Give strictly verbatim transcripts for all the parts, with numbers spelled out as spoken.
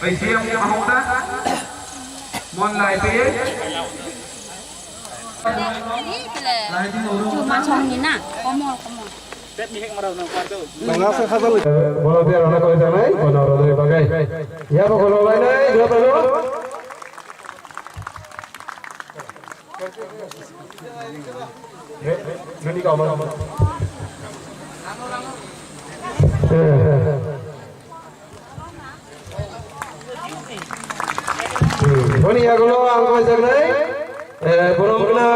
Bai C M ahok ta. Mon lai pe. Chuma song ni na, komol, komol. Bang ase khajal. Bono biar ona koi janai, bono rodri bagai. Ya bo kono lai nai, joto no. Boni yagulo ang kaijaknai, eh, borok wngkha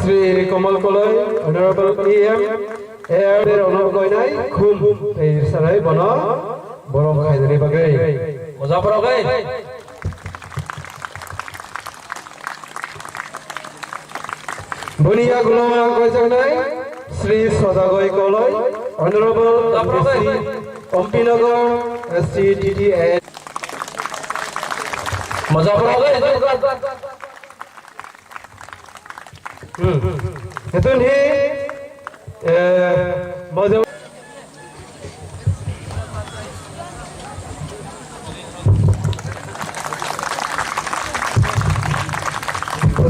Sri Komal Koloi, Honorable E M, eh, rokno koinai khum tei sanai bono borok khainani bagwi. Moja borok bai. Boni yagulo ang kaijaknai Sri Sodagoi Koloi, Honorable M P C, Ompi Nagar, S T T T A. Moja borok bai. Hmm. Hetun hi, eh, moja.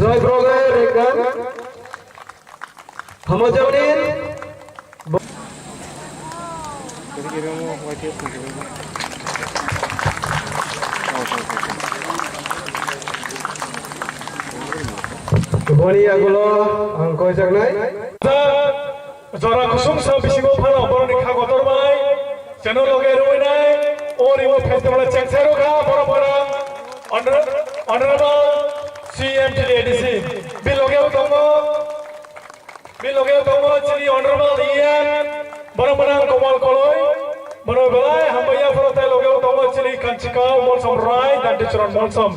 Joy Brother, Rekan. Hamojamni. Boni yagulo ang koijaknai. Jora kusung sa bisingo phano borokni kha kotor bai cheno loge rwinai o rimo festival chengsa rwkha borok borok Honor-, Honorable C M T D A D C bi loge tongo, bi loge tongo chini Honorable E M borok borok Komal Koloi borok belai hambai ya phano tai loge tongo chini Kanchika Molsom Rai, Danti Charan Molsom.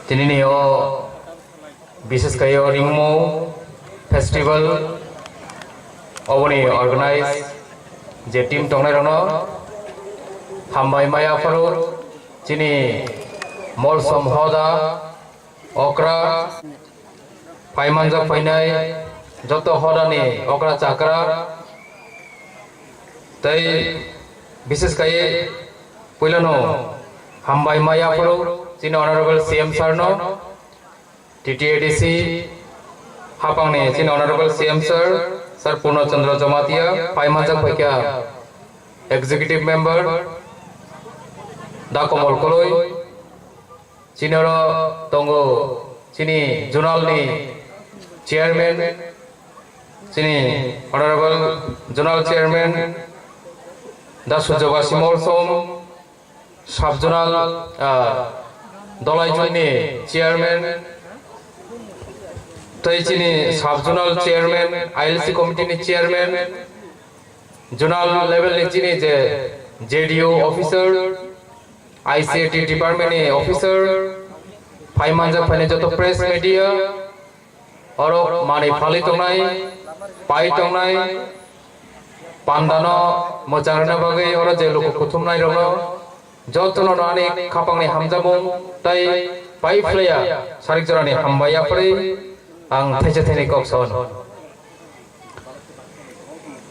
Tini ni o Bises kaiyo ringmo festival oboni organize je team tongnai rokno hambai maya phuru chini Molsom hoda okra phai manjak phainai joto hodani okra chakra tei bises kaiye puilano hambai maya phuru chini honorable C M sir no T T A D C hapangni chini Honorable C M Sir, Sir Purno Chandra Jamatia, phai manjak phaikha Executive Member, Da Komol Koloi, chini oro tongo chini Zonal ni Chairman, chini Honorable Zonal Chairman, Da Sujabasi Molsom, Sub-zonal, ah, Dolai Joini chairman, tei chini sub-zonal chairman, I L C committee ni chairman, zonal level ni chini je J D O officer, I C A T department ni officer, phai manjak phainai joto press media, oro manwi phalwi tongnai, pai tongnai, pandano mwchangrwna bagwi oro je luku kuthumnairokno jotono ani khapangni hamjakmung tei pai phlaiya sarik jorani hambai yapharwi ang thaisa thaini kok saono.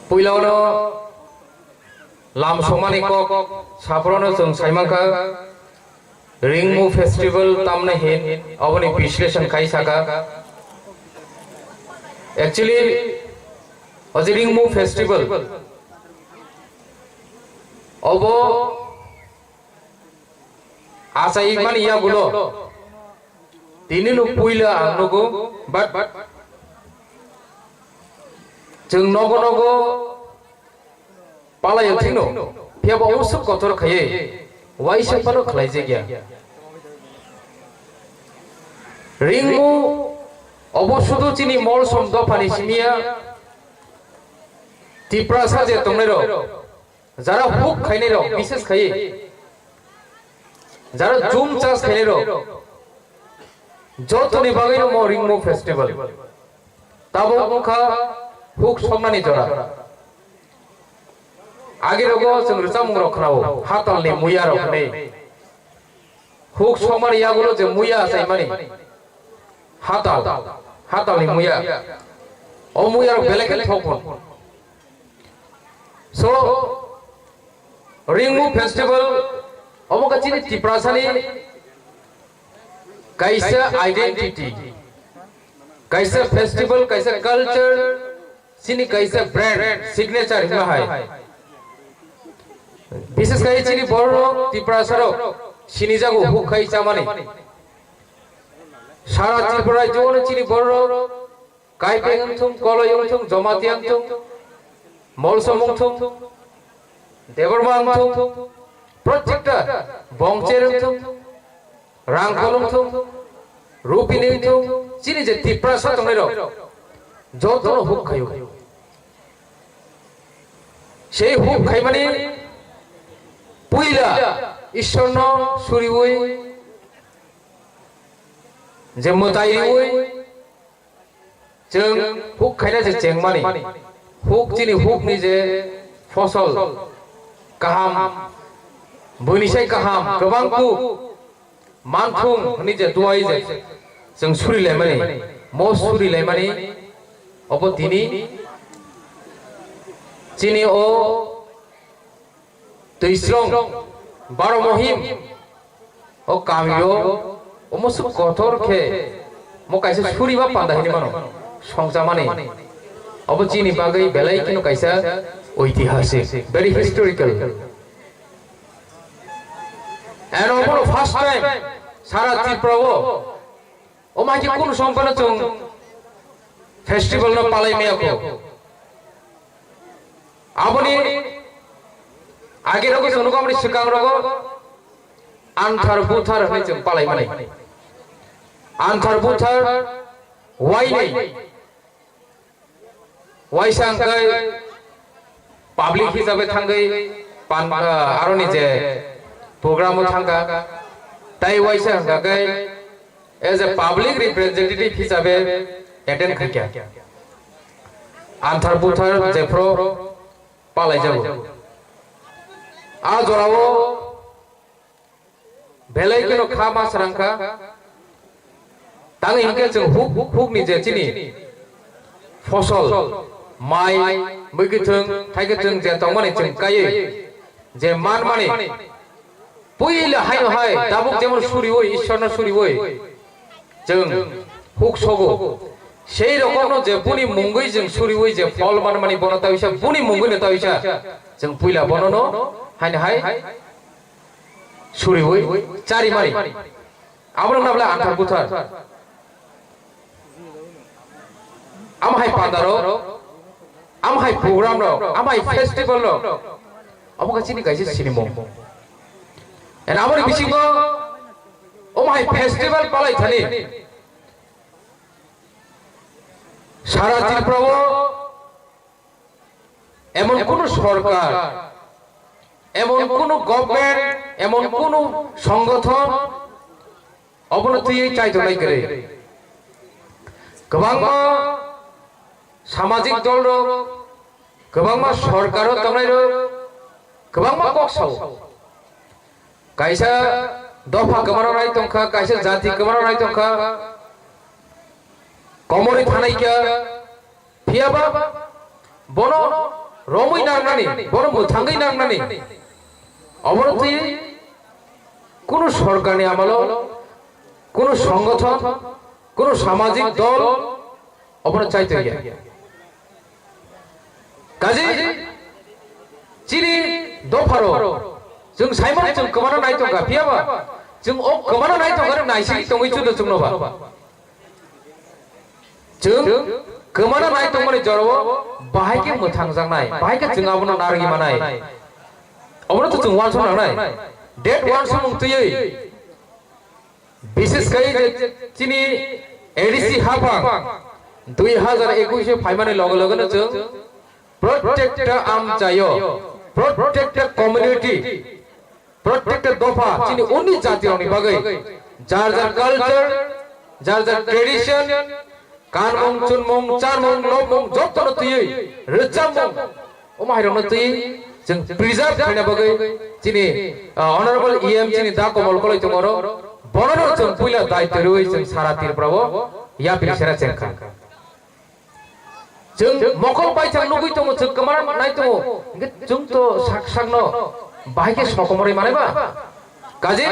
Puilano lam songmani kok saphurano chwng saimankha. Ringmu festival tamni hin oboni bisleshon khai saka. Actually, o je Ringmu festival obo achai mani yagulo tini no puila ang nugo, but chwng nogo nogo Palai thwino, phiya bo usuk kotor khaiwi waisa phano khlaijakya. Ringmu obo sudu chini Molsom dophani simiya, Tiprasa je tongnairok, jara huk khainairok, bises khaiwi jara jum chas khainairok, jotoni bagwino mo Ringmu festival. Tabuk wngkha huk somnani jora. Agirogo chwng rwchapmung rok khnao, hatalni muya rok hwnwi. Huk somani yagulo je muya achaimani. Hatal, hatalni muya. O muya rok belai khe thokmung. So, Ringmu festival Omo khe chini Tiprasani kaisa identity, kaisa festival, kaisa culture, chini kaisa brand, signature hwnma hai. Bises khai chini borok Tiprasarok sinijago huk khai chamani. Sara Tripura rajyo chini borok Kaipeng wngthung, Koloi wngthung, Jamatia wngthung, Molsom wngthung, Debbarma wngthung, protekta Bongcher wngthung, Rangkhol wngthung, Rupini wngthung, chini je Tiprasa tongnairok jotono huk khaio. Sei huk khaimani puila Ishorno suriwi je mwtai riwi Chwng huk khaina je chengmani, huk chini hukni je fosol kaham, buini sai kaham, kwbang kuk manthung hwnwi je duai je chwng surilaimani, mo surilaimani, obo tini chini o Twisrong, baro mohim, o kamio, o musuk kotor khe, mo kaisa suriba panda hinwi mano, songchamani. Obo chini bagwi belai kheno kaisa oitihasik, very historical. And obono first time sara Tripura o, o maiki kunu songphano chwng festival no palai maya kho. Aboni age rogo chwng nugo, aboni swkang rogo anthar buthar hwnwi chwng palai mani. Anthar buthar wainwi waisa hwnkhe public hisabe thangwi pan, ah, aroni je program o thangkha, tai waisa hwnkhe as a public representative hisabe attend khaikha. Anthar buthar jephru palaijago. A jorao belai kheno kha ma srangkha. Tang hinkhe chwng huk, hukni je chini fosol, mai, mwkhwthwng, thaikhe chwng je tongmani chwng kaiwi je manmani puila haino hai tabuk jemon suriwi, Ishwarno suriwi chwng huk sogo. Sei rokomno je buni mungwi chwng suriwi je phol manmani bono tawisa, buni mungwino tawisa chwng puila bonono haino hai suriwi charimani. Abono nabla anthar buthar. Am hai pandaro, am hai program rok, am hai festival rok. Abo khe chini kaisa sinimung. And aboni bisingo, om hai festival palai thani. Sara Tripura o emon kunu sorkar, emon kunu government, emon kunu songothon obono twiwi chaitongnai kwrwi. Kwbangma samajik dol rok, kwbangma sorkar o tongnai rok, kwbangma kok sao. Kaisa dopha kwmaro nai tongkha, kaisa jati kwmaro nai tongkha, komorwi thanai kha, phiyaba bono romwi nangnani, bono mwthangwi nangnani, obono twi kunu sorkarni amalo, kunu songothon, kunu samajik dol, obono chaitokya. Kaje chini dopharo chwng saimano chwng kwmano nai tongkha, phiyaba chwng o kwmano nai tongkha naisingwi tongwi chudo chwngno ba. Chwng kwmano nai tongmani jorao bahai khe mwthangjaknai, bahai khe chwng abono narwgwi manai. Obono to chwng uansuk nangnai. Date uansukmung twiwi Bises khai je chini A D C haphang dui hazar ekush o phaimani loge loge no chwng protekta amchaio, protekta community, protekta dopha chini uni jati rokni bagwi jar jar culture, jar jar tradition, kanmung, chunmung, charmung, lobmung, jotono twiwi rwchapmung, omo hairokno twiwi chwng preserve khaina bagwi chini, ah, Honorable E M chini Da Komol Koloi tongoro, bonono chwng puila daitwi rwwi chwng sara Tripura o yapri sera chengkha. Chwng mokol paithak nugwi tongo, chwng kwmana nai tongo, hwnkhe chwng to sak sakno bahai khe sokomorwi manai ba? Kaje,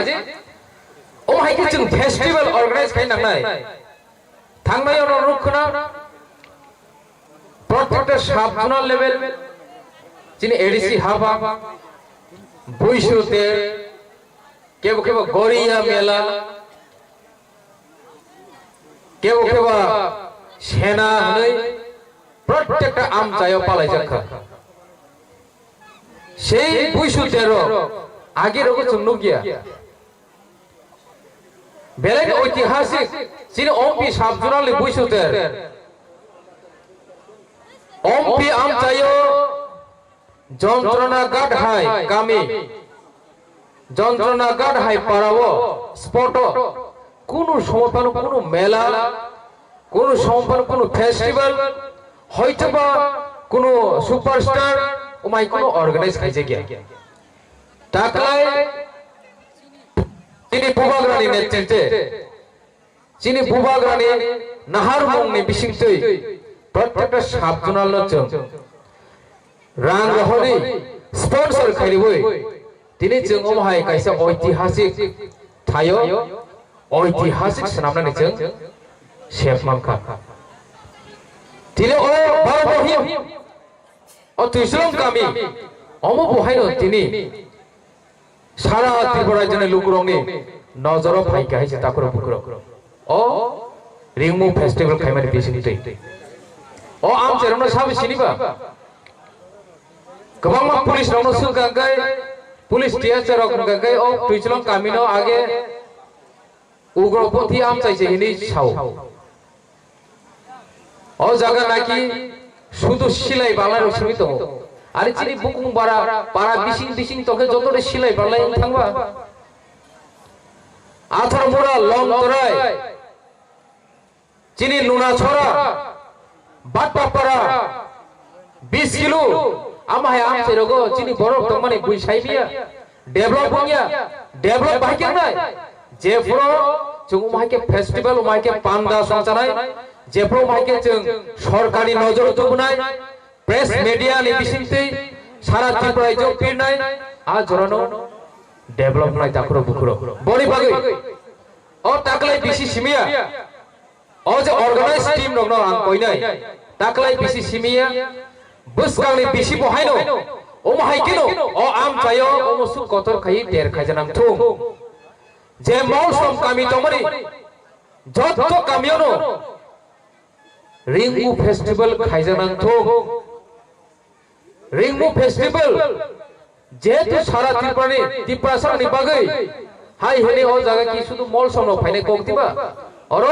omo hai khe chwng festival organize khai nangnai. Thangnai ono rukh khna, protekta sub zonal level, chini A D C haba, Buisute, kebo kebo Goriya Mela, kebo kebo Sena hwnwi protekta amchaio palaijak kha. Sei Buisute rok agi rogo chwng nukya. Belai oitihasik chini Ompi sub zonal ni Buisute. Ompi amchaio Jontrona Ghat hai kami, Jontrona Ghat hai parao, spot o, kunu somophano kunu mela, kunu somophano kunu festival, hoitoba kunu superstar, omai kunu organize khaijakya. Taklai chini bubagrani netrite, chini bubagrani naharmungni bisingtwi protekta sub zonal no chwng rang rohorwi sponsor khairiwi tini chwng omo hai kaisa oitihasik thaio, oitihasik swnamnani chwng sep mankha. Tini o Bharat Bohim, o Twislong kami, omo bo haino tini sara Tripura rajyoni lukurokni nojoro phai kha hai se takhurok bukhurok. O Ringmu festival khaimani bisingtwi. O amchairokno sabi siniba? Kwbangma police rokno swngkha khe, police T S R rok wngkha khe o Twislong kamino age ugropothi amchai se hinwi sao. O jaga naki sudu silai balai rok simi tongo. Ari chini bukung bara para bising bising tongkhe joto de silai balai wng thangba. Athar mura long torai. Chini nuna chora. Batpapara. Bis kilo. Ama hai amchai rogo chini borok tongmani bui sai biya. Develop wngya, develop bahai khe wngnai. Jephuru chwng omo hai khe festival, omo hai khe panda songchanai, jephuru omo hai khe chwng sorkarni nojor tubunai, press media ni bisingtwi sara Tripura rajyo pirnai, a jorano develop wngnai takhurok bukhurok. Boni bagwi o taklai bisi simiya. O je organized team rokno ang koinai, taklai bisi simiya, bwskangni bisi bo haino, omo hai kheno, o amchaio, omo suk kotor khai ter khaijanang thung. Je Molsom kami tongmani, jotto kamiono Ringmu festival khaijanang thung. Ringmu festival, jehetu sara Tripurani, Tiprasani bagwi, hai hwnwi o jaga ki sudu Molsom rok phainai kok diba? Oro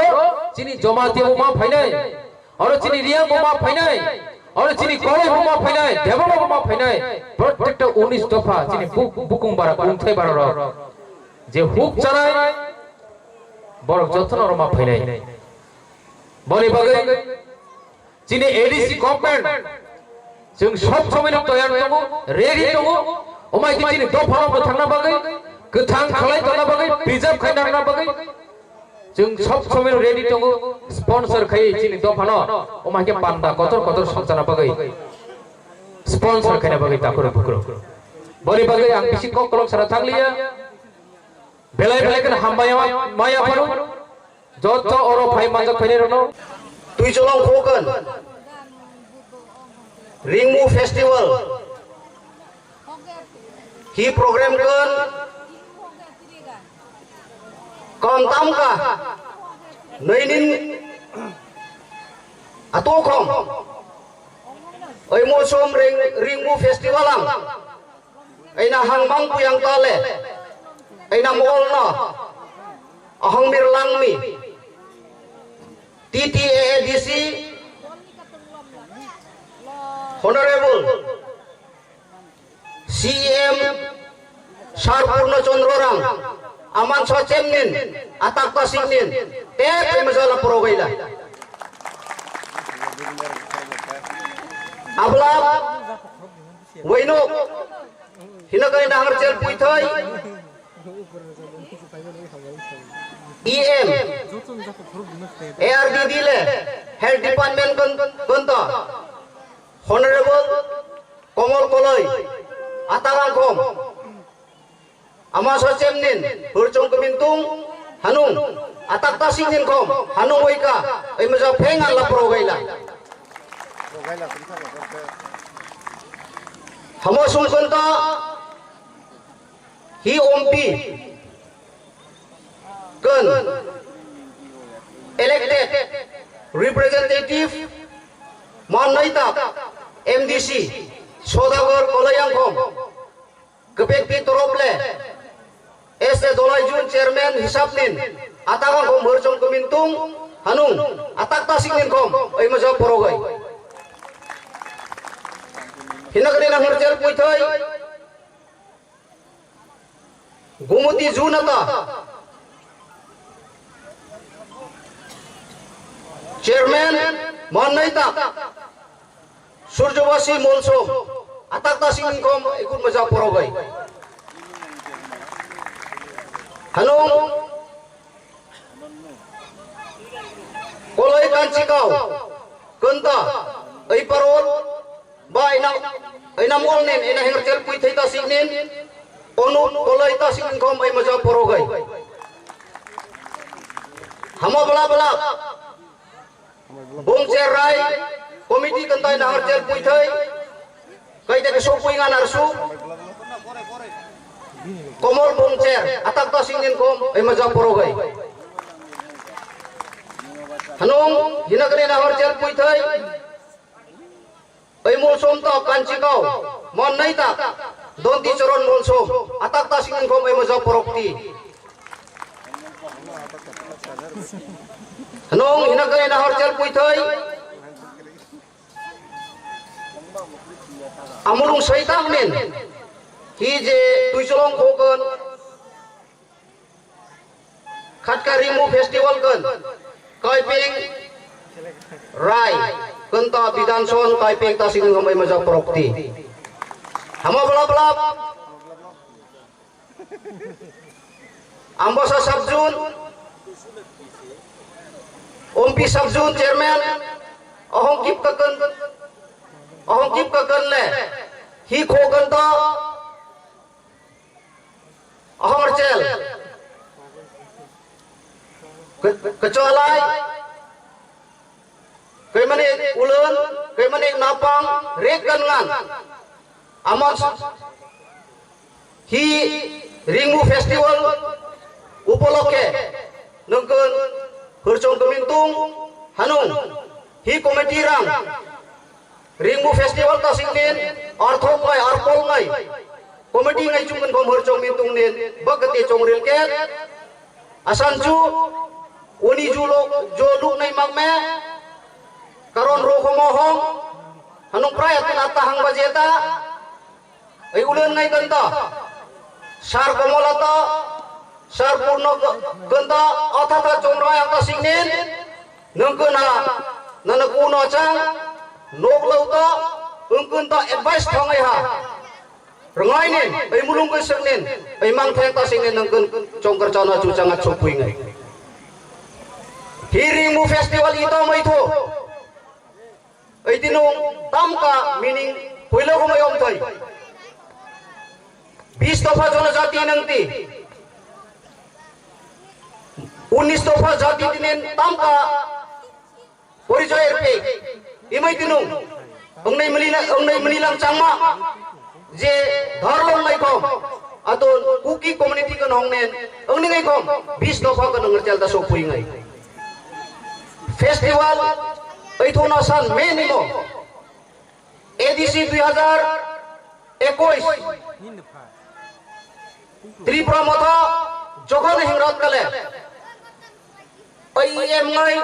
chini Jamatia bo ma phainai, oro chini Riang bo ma phainai, oro chini Koloi bo ma phainai, Debbarma bo ma phainai, protekta unis dopha chini buk-, bukung bara, kungthai bara rok. Je huk chanai, borok jotono oro ma phainai. Boni bagwi chini A D C government, chwng sob somoi no toyar tongo, ready tongo, omai khe chini dopha no mwthangna bagwi, kwthang khlai tongna bagwi, preserve khai nangna bagwi, chwng sob somoi no ready tongo, sponsor khai chini dopha no, omai khe panda kotor kotor sokjana bagwi, sponsor khaina bagwi takhurok bukhurok. Boni bagwi ang bisi kok kolok sana thangliya. Belai belai kheno hambai ma-, maya phano. Joto oro phai manjak phainai rokno. Twi cholong khokon. Ringmu Festival. Hi program kon. Kom tam ka. Noinin atokhom. Oi mosom ring, Ringmu Festival ang. Eina hangmang puyang tale. Eina mol no. Ahong mir langmi. T T A A D C. Honorable C M Sir Purno Chandra Rang. Aman so chemnin. Atak pasingnin. Te pemajala progaila. Abla. Wainuk, hino kai nahar chel puithai, E M, A R D D le, Health Department kon-, konta, Honorable Komol Koloi, Atarangkhom, Ama sachem nin, hurchong kemintung, hanung, atak tasing nin kom, hanung waika, ai maja pheng ala pro gaila. Hamo sungkon ta, hi ompi, kun, elected, representative, man naita, M D C, Sodagar Kolayang kom, Kebekti torop le, S A Dolai Jun chairman hisab nin, atak ang kom hurchong kemintung, hanung, atak tasing nin kom, ai maja porogai. Hinakari nang hurchel puithai, Gumuti Junata, chairman, man naita, Surjobasi Molsom, atak tasing kom ikut maja porogai. Hanung, Koloi Kanchikau, Kenta, Aiparol, ba ina, ina mol nin, ina hinger tel pui thai tasing nin, Onu Koloi tasing kom ai maja porogai. Hamo bla bla. Bongcher Rai, committee kentai nahar cher puithai, kaita ke sopui ngan arsu, Komol Bongcher, atak tasing nin kom, ai maja porogai. Hanung, hinakari nahar cher puithai, Ai Molsom ta Kanchikau, mon nai ta, Donti Choron Molsom, atak ta singning kom ai maja porokti. Nong hina kai na hor chal puithai. Amulung sai tang nin, hi je tui cholong khogon, Khatka Ringmu Festival kan, Kaiping Rai, kenta Bidanson Kaiping ta singning hambai maja porokti. Hama belap belap. Ambasa Sabjun, Ompi Sabjun Chairman, Ohong Kip Kakan, Ohong Kip Kakan le, hi kho kenta, Ahong Rchel. Ke-, Kecholai. Kaimani Ulun, kaimani Napang, Rek Kangan. Amon hi Ringmu Festival upolokhe nungkun hurchong tumintung hanung hi committee rang Ringmu Festival ta singnin, arthok ngai, arpol ngai, committee ngai chungin kom hurchong mintung nin, bakati chong rilket, asan chu, uni ju lok, jo luk nai mak me, karon ro khomo hong, hanung prai atin atta hang bajeta, Ai ulen ngai ganda. Sar Komolata, Sar Purno ganda, athata chonrai ang ta singnin, nungkuna, nana kuno chang, nok lauta, ungkun ta advice thangai ha. Rengai nin, ai mulung kai sengnin, ai mang theng ta singnin nungkun chongkar chana chuchang achok pui ngai. Hi Ringmu festival ito mai tho. Oitino tamka meaning puilo humai omthai. Bis dopha jonojati nangti. Unis dopha jati tinin tamka porijoy erpe. Imai tinung. Ongnai melina, ongnai menilang changma. Je dharlong naikom, ato Kuki community kan hongnen, ongni ngai kom, bis dopha kan ngerchel da sopui ngai. Festival, aithona san me nimo, A D C dui hazar ekush, Tripura motha, jokhon hingrat kale, I E M ngai,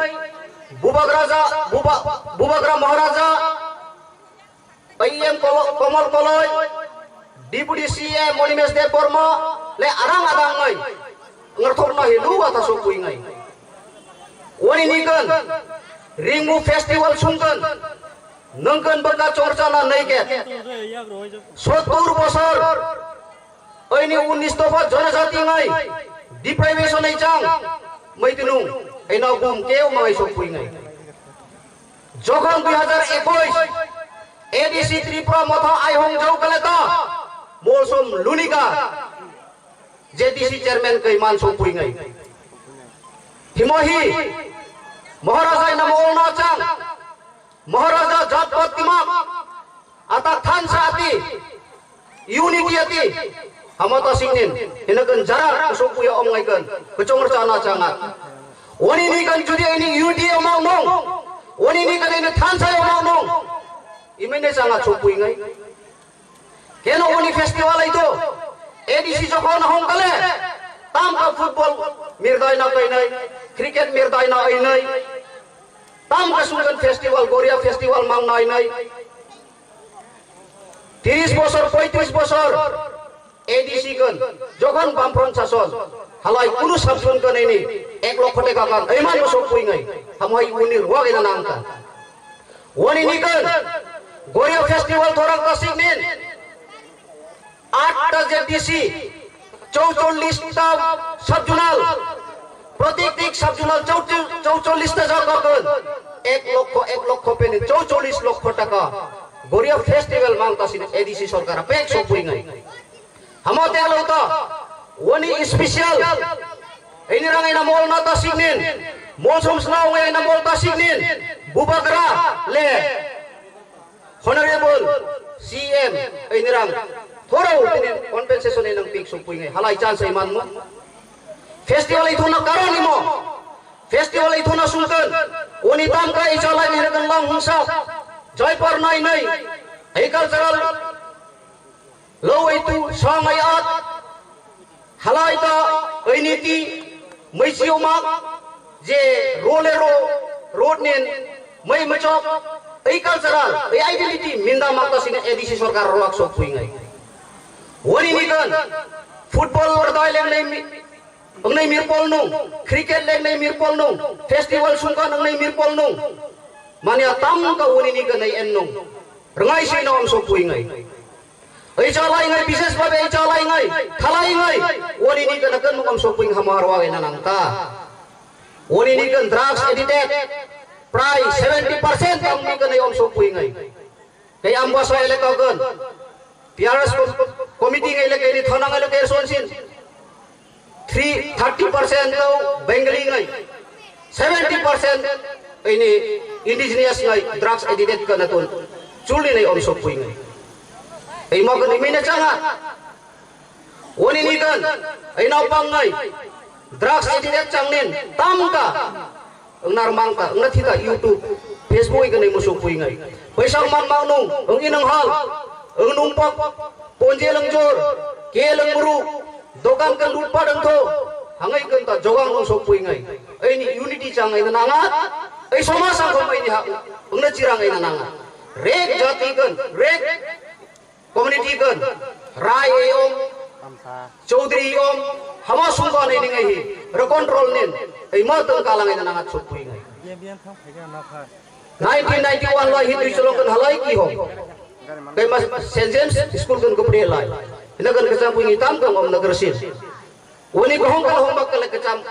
Bubagraja, Buba-, Bubagra Maharaja, I E M Kolo-, Komol Koloi, Deputy C E M Animesh Debbarma, le arang adang ngai, ngerthok na hilu ata sopui ngai. Wani ni kan, Ringmu Festival sungkan, nengkan baka chorcha na naiket. Sottur bosor, Oini unis dopha jonojati ngai deprivation ai chang mai tinung ai na gum keu mangai sok pui ngai. Jokhon dui hazar ekush A D C Tripura motha ai hong jau kaleta Molsom Lunika J D C chairman kai man song pui ngai. Himo hi Maharaja ina mo na chang. Maharaja jat pat timak. Atak thansa ati. Unity ati. Hamata singnin. Hina kan jara song pui om ngai kan. Kachong cha na changa. Wani ni kan judi ini unity om nong. Wani ni kan ini thansa om nong. Imene changa song pui ngai. Keno oni festival aito, A D C jokon hong kale, tam ka football mirdai na kainai, cricket mirdai na ainai, tam ka sugan festival, Goria festival mang na ainai. Tiris bosor, poitris bosor, A D C kan, jokon Bamfront sason, halai kunu sabsun kan ini, ek lokho teka kan, aiman bosok puingai, hamhai uni ruwa gina nangka. Wani nikan, Goria festival thorang tasik nin. Atta Z D C, chouchollis ta sub-zonal, protik tik sub-zonal chou-, chouchollis ta jaga kan. Ek lokho, ek lokho peni chouchollis lokho taka. Goria festival mang tasik A D C sorkar pek sopui ngai. Hamo telo ta, wani special. Ini rang ina mol na tasik nin. Mol som sna ina mol tasik nin. Bubagra le. Honorable C M ini rang. Thoro ini compensation ini nang pik sung pui ngai. Halai chance iman mo. Festival itu na karon imo. Festival itu na sultan. Wani tam ka ichalai ni rekan lang hungsa. Joypur nai nai. Agricultural Lo itu song ai at. Halai ta ai niti mai sio mak je role ro road nin mai machok ai cultural ai identity minda mak ta sini A D C sorkar roak sok pui ngai. Wani ni kan football ardai leng nai mi Wngnai mirpol nung, cricket lengnai mirpol nung, festival sungkha nungnai mirpol nung. Mania tam ka uni ni ganai en nung. Rngai sui na omso pui ngai. Ei chalai ngai, bises babe ei chalai ngai, thalai ngai. Uni ni gana kan omso pui hamar wa na nang ta. Uni ni gan drugs addicted. Prai seventy percent ang ni ganai omso pui ngai. Kei Ambasa elaka gun. P R S com-, committee ngai le kei ni thana ngai le kei sonsin. Three, thirty percent to Bengali ngai. Seventy percent ini indigenous ngai drugs addicted ka natun. Chuli nai omsok pui ngai. Ei mo gun imina changa. Oni ni kan, ai nau pang ngai. Drugs addicted changnin, tam ka. Wngnar mang ka, wngna thita YouTube, Facebook i kanai musuk pui ngai. Paisa man mang nung, wng inang hal. Wng nung pok, ponje lang jor, ke lang muru, dokan kan lutpat wng tho. Hangai kan ta jogang nung sok pui ngai. Ai ni unity chang ai na nanga. Ai somaj ang khom ai ni ha, wngna chirang ai na nanga. Rek jati kan, rek Community kan, Rai e om, Chaudhary e om, hama sungkha ni ningai hi, re control nin, ei ma tang kalang ina nangat suk pui ngai. Nineteen ninety-one lai hi tui cholong kan halai ki hom. Kai mas Saint James School kan ko pre lai. Ina kan kacham pui ngi tam kan om nagar sin. Wani ko hong kan hong bak kale kacham.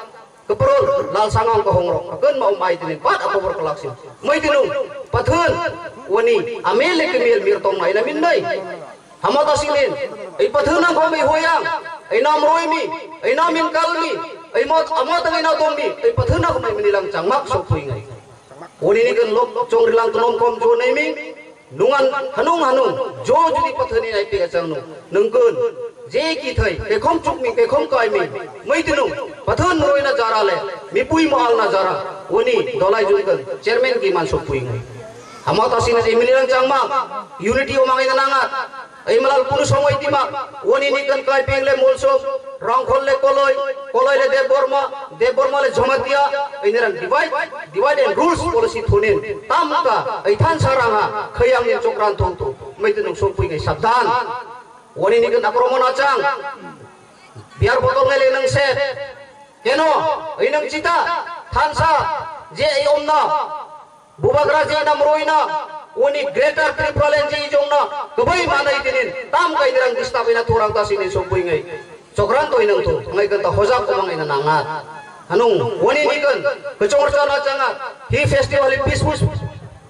Keperul, lal sangang ko hongrok. Akan mau mai tini, pat apa berkelaksin. Mai tinu, pathen, wani, amel le kemel mir tong mai na min nai. Hamata sinin, ei pathen ang ko mai hoyang, ei nam roi mi, ei nam min kal mi, ei mot, amot ang ei na dom mi, ei pathen ang ko mai minilang changmak sok pui ngai. Wani ni kan lok chong rilang tenom kom jo nai mi. Nungan hanung hanung jo judi pathani nai pe achang nung nungkun je ki thai kekhom chukmi kekhom kaimi mai tinung pathan roi na jara le mipui mal na jara wani dolai jungkun chairman ki man sopui ngai. Hamata sina je mili rang changma unity o mangai na nanga. Ei malal kunu somoi tima, wani ni kan kai peng le molso, rangkhol le koloi, koloi le Debbarma, Debbarma le Jamatia, ei nerang divide, divide and rules policy thunin, tam ka, ei than saranga, khayang ni chokran thong thong, mai tinung song pui ngai sabdan. Wani ni kan akromon achang, biar botol ngai le nang set, keno, ei nang chita, thansa, je ei omna, Bubagra je nam roina, uni Greater Tripura Land je ijongna, kebai manai tinin, tam kai nirang dista bina thurang ta sini sopui ngai. Chokran toi nang tu, ngai kanta hojak omang ina nangat. Hanung, wani ni kan, kechong rcha na changat, hi festival hi peaceful,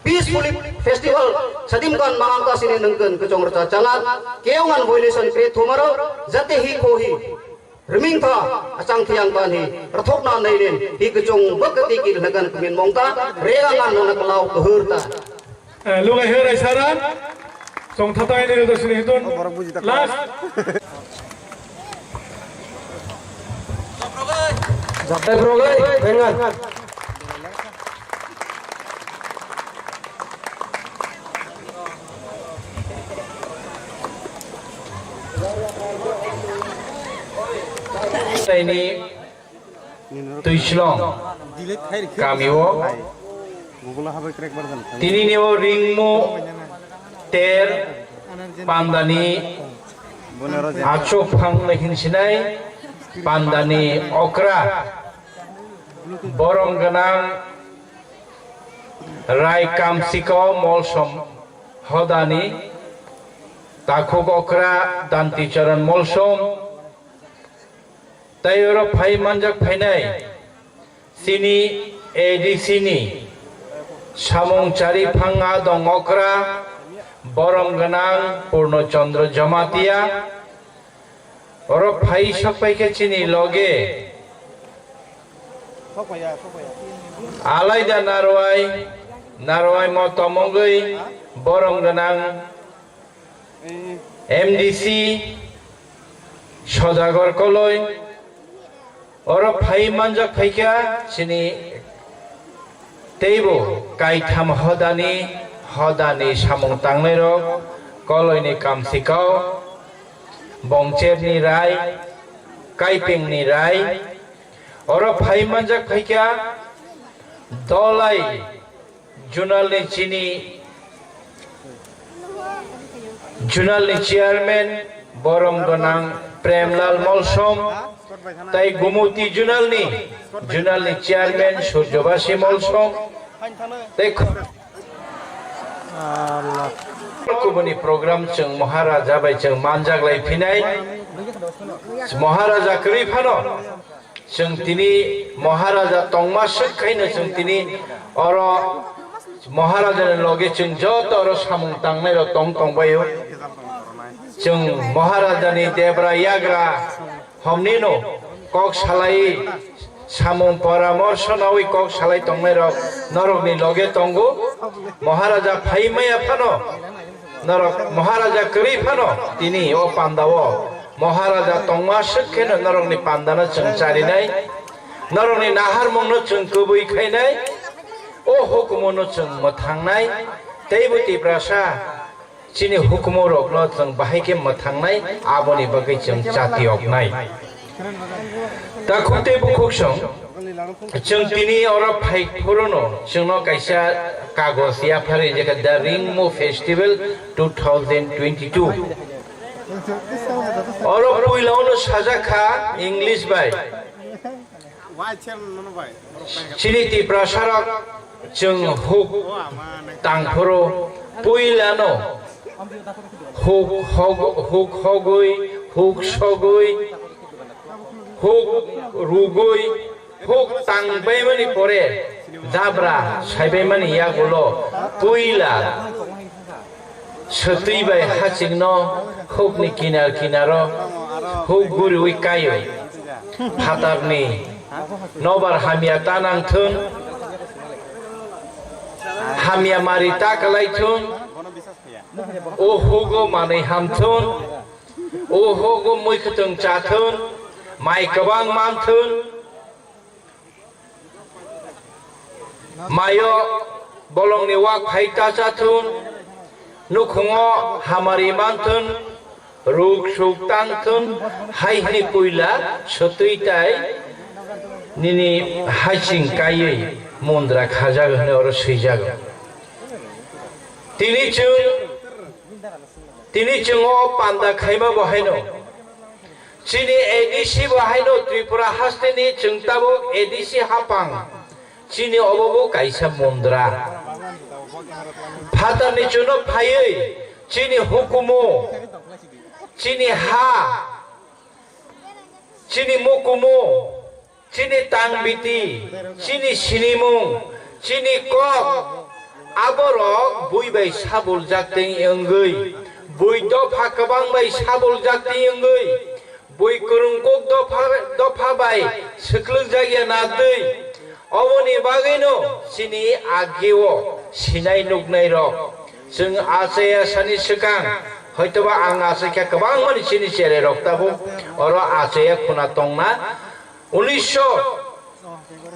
peacefully festival, sadim kan mangang ta sini nang kan, kechong rcha changat, keongan violation create thumaro, jate hi ko hi. Riming tha, achang thiang ban hi, rathok na nei nin, hi kachung bak kati ki na kan kumin mong ta, rega ngan na kalau kahur ta. Eh, lungai herai sara, song thatai ni rega sini hitun, last. Jai progai, dengan. Taini Twislong kamio tini nio ringmu ter pandani achuk phang hinsinai pandani okra borom gwnang Rai Kamsikao Molsom hodani takhuk okra Danti Charan Molsom tei oro phai manjak phainai chini A D C ni samung chari phanga dong okra borom gwnang Purno Chandra Jamatia. Oro phai sok pai khe chini loge alaida narwai, narwai mo tomogwi borom gwnang M D C Sodagor Koloi. Oro phai manjak phaikha chini teibo kaitham hodani, hodani samung tangnairok, Koloini Kamsikao, Bongcherni Rai, Kaipengni Rai. Oro phai manjak phaikha Dolai Junalni chini Junalni chairman borom gwnang Premlal Molsom tei Gumuti Junalni Junalni chairman Surjobasi Molsom tei kubuni program chwng Maharaja bai chwng manjak lai phinai Maharaja kwrwi phano. Chwng tini Maharaja tongma swk khaino chwng tini oro Maharajani loge chwng joto oro samung tangnairok tong tongbaio. Chwng Maharajani debra yagra homnino kok salai samung poramorsho nawi kok salai tongnairok norokni loge tongo. Maharaja phai maya phano norok Maharaja kwrwi phano tini o pandao Maharaja tongma swk kheno norokni pandano chwng charinai, norokni naharmungno chwng kubui khainai, o hukumono chwng mwthangnai, teibo Tiprasa chini hukumorokno chwng bahai khe mwthangnai, aboni bagwi chwng chatiyoknai. Takhuk tei bukhuk song, chwng tini oro phai phuru no chwngno kaisa kagoj yaphar rijak kha, The Ringmo Festival two thousand twenty-two. Oro puila ono sajak kha English bai. Chini Tiprasarok chwng huk tangphuru puilano huk hog-, huk hogwi, huk sogwi, huk rugwi, huk tangbaimani pore jabra saibaimani yagulo puila swtwi bai hachingno hukni kinar kinaro huk guriwi kaio. Phatarni nobar hamya ta nangthun, hamya mari ta kwlaithun, o hugo manwi hamthun, o hugo mui kwthwng chathun, mai kwbang manthun, mayo bolongni wak phai ta chathun, nukhungo hamari manthun, ruk suk tangthun, hai hwnwi puila swtwi tai nini haching kaiwi mundra khajago hwnwi oro swijago. Tini chwng, tini chwng o panda khaima bo haino. Chini A D C bo haino Tripura hasteni chwng tabuk A D C hapang. Chini obo bo kaisa mundra. Phatarni chuno phaiwi chini hukumu, chini ha, chini mukumu, chini tangbiti, chini sinimung, chini kok, aborok bui bai sabuljak tei wngwi, bui dopha kwbang bai sabuljak tei wngwi, Bui kwrwng kuk dopha, dopha bai swklwkjak ya na twi. Oboni bagwino chini ageo sinai nuknai rok. Chwng achai asani swkang, hoitoba ang achai kha kwbangmani chini cherai rok tabuk oro achai ya khuna tongna. Unisho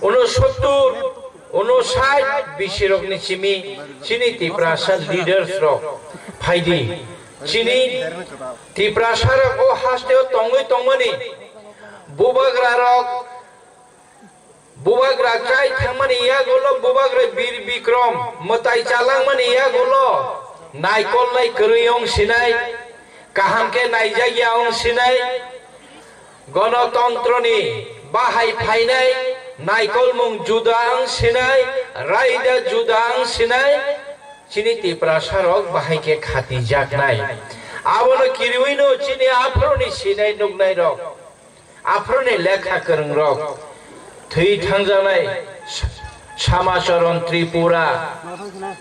unosottor, unosait bisirokni simi chini Tiprasa leaders rok phaidi. Chini Tiprasa rok o hasteo tongwi tongmani bubagra rok, bubagra chai thangmani yagulo bubagra Bir Bikrom mwtai chalangmani yagulo naikolnai kwrwi wng sinai, kaham khe naijak ya wng sinai. Gonotontroni bahai phainai naikolmung juda wng sinai, raida juda wng sinai, chini Tiprasa rok bahai khe khatijaknai. Abono kiriwino chini aphuruni sinai nuknai rok, aphuruni lekha kwrwng rok, thwi thangjaknai Samacharan Tripura,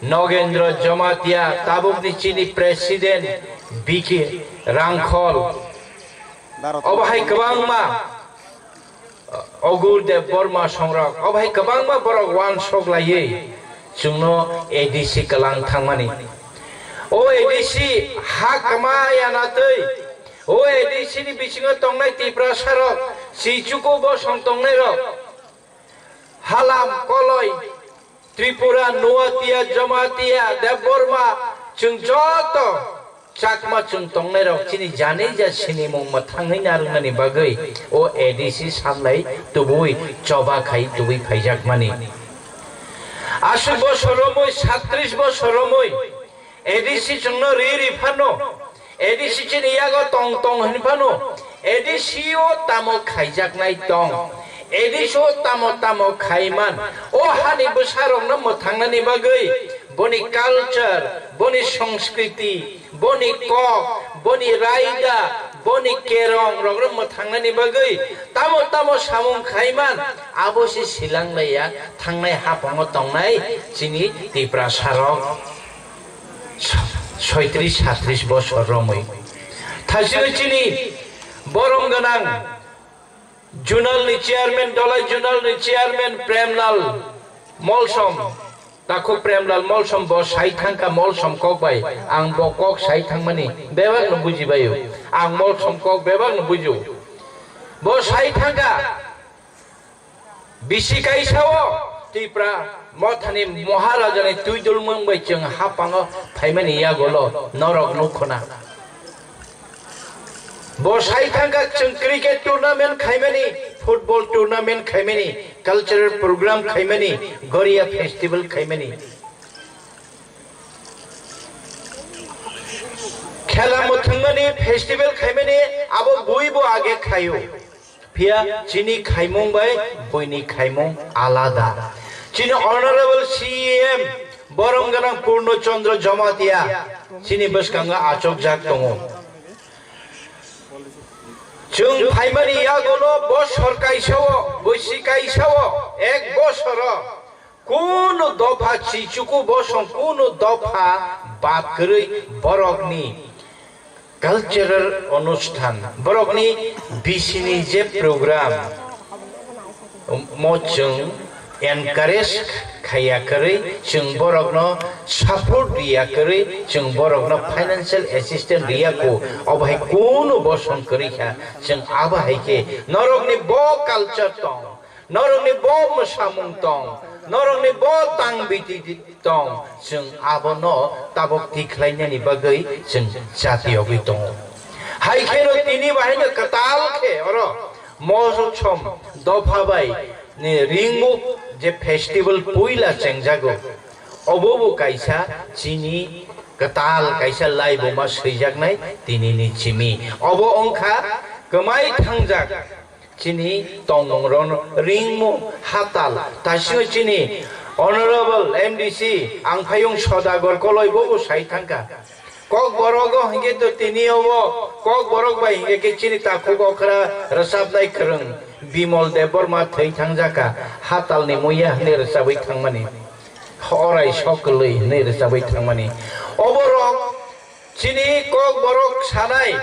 Nogendra Jamatia, tabukni chini president B K Rangkhol, obo hai kwbangma, Ogur Debbarma songrok, obo hai kwbangma borok uansuk laiwi chwngno A D C kwlang thangmani. O A D C ha kwma ya na twi, o A D C ni bisingo tongnai Tiprasa rok, Chichuku bosong tongnai rok, Halam, Koloi, Tripura, Nuatia, Jamatia, Debbarma, chwng joto Chakma chwng tongnai rok chini jani ja sinimung mwthangwi narwknani bagwi o A D C sanlai tubui choba khai tubui phaijakmani. Aswk bosor romwi, satris bosor romwi, A D C chwngno ri ri phano, A D C chini yago tong tong hwn phano, A D C o tamo khaijaknai tong, A D C o tamo tamo khaiman, o hani bwsarokno mwthangnani bagwi boni culture, boni songskriti, boni kok, boni raida, boni kerong rokno mwthangnani bagwi tamo tamo samung khaiman, abo se silanglaiya thangnai haphongo tongnai chini Tiprasa rok. Soitris satris bosor romwi. Thaichino chini borom gwnang Junal ni chairman, Dolai Junal ni chairman Premlal Molsom, takhuk Premlal Molsom bo sai thangka Molsom kok bai, ang bo kok sai thangmani bebak no buji baio, ang Molsom kok bebak no bujio. Bo sai thangka, bisi kaisa o Tipra mothani Maharaja ni twi dulmung bai chwng hapang o phaimani yagulo norok nukhuna. Bo sai thangka chwng cricket tournament khaimani, football tournament khaimani, cultural program khaimani, Goria festival khaimani. Khela mwthangmani, festival khaimani, abo bui bo age khaio. Phiya chini khaimung bai buini khaimung alada. Chini Honorable C E M borom gwnang Purno Chandra Jamatia chini bwskango achukjak tongo. Chwng phaimani yagulo bosor kaisa o, bosi kaisa o, ek bosoro kunu dopha chichuku bosong kunu dopha bad kwrwi borokni cultural onusthan, borokni bisini je program, mo chwng encourage khaiya kwrwi, chwng borokno support riya kwrwi, chwng borokno financial assistance riya ko, obo hai kunu bosong kwrwi kha, chwng abo hai khe norokni bo culture tong, norokni bo mwsamung tong, norokni bo tang biti tong, chwng abono tabok tikhlainani bagwi chwng chati yogwi tongo. Hai kheno tini bahaino kwtal khe oro Mosom dopha bai ni ringmuk je festival puila chengjago, obo bo kaisa chini kwtal kaisa laibuma swijaknai tinini chimi. Obo wngkha kwmai thangjak chini tongmung ron ringmung hatal. Taisino chini Honorable M D C Angphayung Sodagar Koloi bobo sai thangka. Kokborok o hingke to tini obo Kokborok bai hingke ke chini takhuk okra rwchapnai kwrwng Bimol Debbarma thwi thangjaka, hatalni muya hwnwi rwchabwi thangmani, orai sok kwlwi hwnwi rwchabwi thangmani. Oborok chini Kokborok sanai,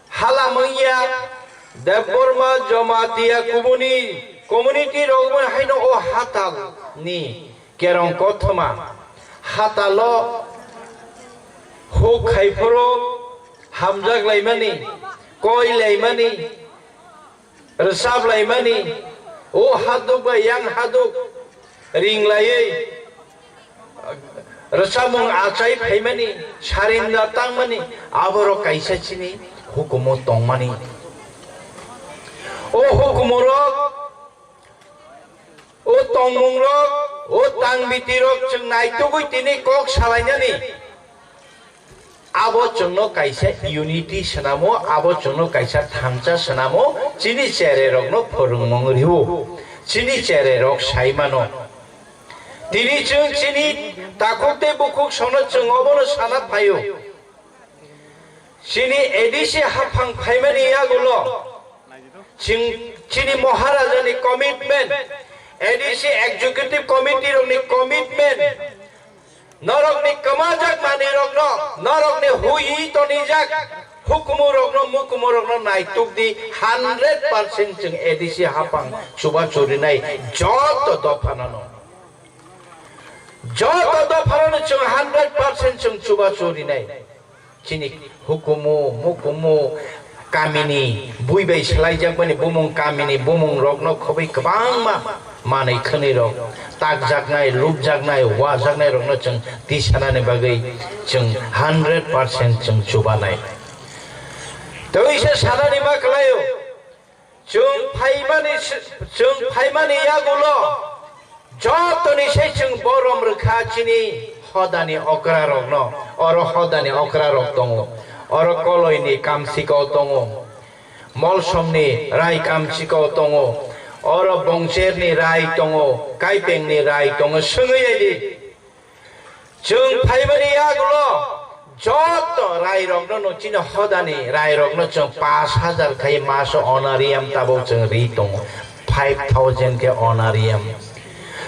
hala mungya, Debbarma Jamatia community, community rok bo haino o hatal ni kerong kothoma, hatalo huk khai phuru hamjak laimani, koi laimani, rwchap laimani, o haduk bai yang haduk ring laiwi rwchapmung achai phaimani, sarinda tangmani, aborok kaisa chini hukumu tongmani. O hukumurok, o tongmungrok, o tangbitirok chwng naitugwi tini kok salainani. Abo chwngno kaisa unity swnamo, abo chwngno kaisa thansa swnamo, chini chererokno phwrwngmung rwo, chini chererok sai mano. Tini chwng chini takhuk tei bukhuk songno chwng obono sana phaio. Chini A D C haphang phaimani yagulo chwng chini Maharajani commitment, A D C Executive Committee rokni commitment, norokni kwmajak manwirokno, norokni hui tonijak hukumurokno, mukumurokno naitukdi, hundred percent chwng A D C haphang chubachu rinai joto dophanano. Joto dopharano chwng hundred percent chwng chubachu rinai. Chini hukumu, mukumu, kamini bui bai swlaijakmani bumung, kamini bumung rokno khobwi kwbangma manwi khwnwi rok takjaknai, lubjaknai, wajaknai rokno chwng tisanani bagwi chwng hundred percent chwng chubanai. Tei se sanani ma kwlaio. Chwng phaimani, chwng phaimani yagulo jotoni se chwng borom rwkha chini hodani okrarokno. Oro hodani okrarok tongo, oro Koloini Kamsikao tongo, Molsomni Rai Kamsikao tongo, oro Bongcherni Rai tongo, Kaipengni Rai tongo, swngwi yaidi. Chwng phaimani yagulo joto rairokno no chini hodani rairokno chwng pash hajar khai maso honorarium tabuk chwng ri tongo, five thousand khe honorarium.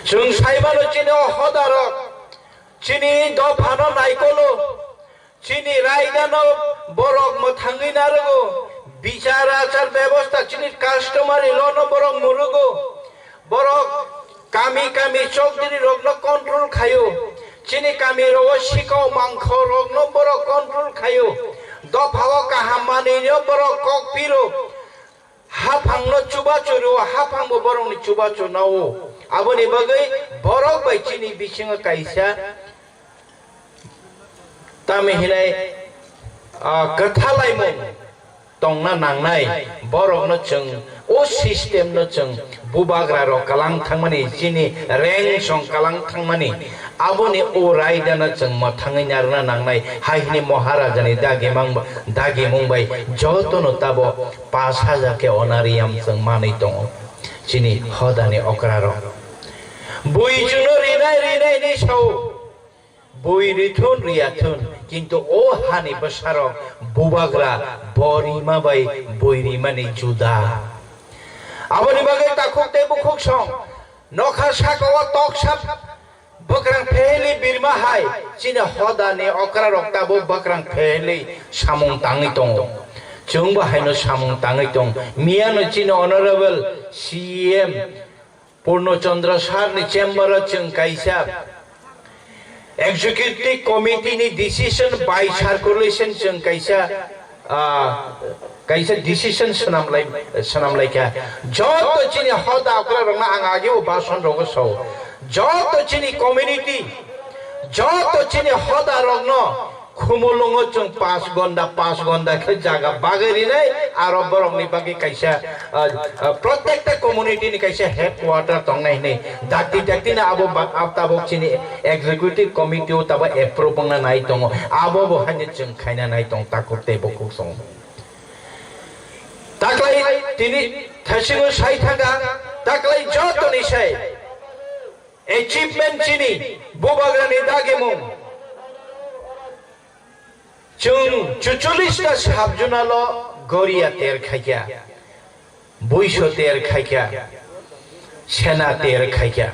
Chwng saimano chini o hodarok chini dophano naikolo, chini raidano borok mwthangwi narwgo, bichar achar bebosta chini customary law no borok murugo. Borok kami kami chokdiri rokno control khaio. Chini kami rogo sikao mangkho rokno borok control khaio. Dophao kaham manwino borok kok piro. Haphangno chubachu rwo, haphangbo borokni chubachu nao. Aboni bagwi borok bai chini bisingo kaisa Tamo hinai, ah, kwthalaimung tongna nangnai, borokno chwng o system no chwng bubagra rok kalang thangmani, chini reng song kalang thangmani, aboni o raida no chwng mwthangwi narwkna nangnai, hai hwnwi Maharaja ni dagimang, dagimung bai jotono tabo pash hajar khe onariyam chwng manwi tongo chini hodani okra rok. Bui chwngno rinai rinai ni sao. Bui rithun riyathun, kintu o hani bwsarok bubagra bo rima bai bui rimani juda. Aboni bagwi takhuk tei bukhuk song nokha saka o toksa bwkrang phehli birma hai chini hodani okra rok tabuk bwkrang phehli samung tangwi tongo. Chwngbo haino samung tangwi tong. Miyano chini honorable C E M Purno Chandra sir ni chamber o chwng kaisa executive committee ni decision by circulation chwng kaisa, ah, kaisa decision swnam lai, swnam lai kha. Joto chini hoda okra rokno ang age o bason rogo sao. Joto chini community, joto chini hoda rokno Khumulwngo chwng pash gonda, pash gonda khe jaga bagwi rinai, aro borokni bagwi kaisa, ah, ah, protekta community ni kaisa headquarter tongnai hinwi dakti dakti no abo ba-, ab tabok chini executive committee o tabo approve wngna nai tongo, abo bo haino chwng khaina nai tong takhuk tei bukhuk song. Taklai tini thasingo sai thangkha, taklai jotoni sai. Achievement chini bubagrani dagimung. Chwng chuchollis ta sub-zonal o Goria ter khaikha, Buiso ter khaikha, Sena ter khaikha.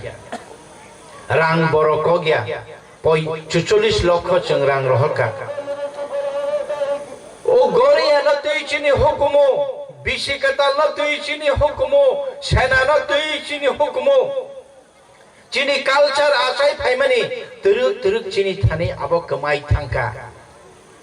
Rang borok kokya, poi chuchollis lokho chwng rang rohorkha. O Goria no twi chini hukumu Bisi kwtalno twi chini hukumu, senano twi chini hukumu. Chini culture achai phaimani twrwk twrwk chini thani abo kwmai thangkha.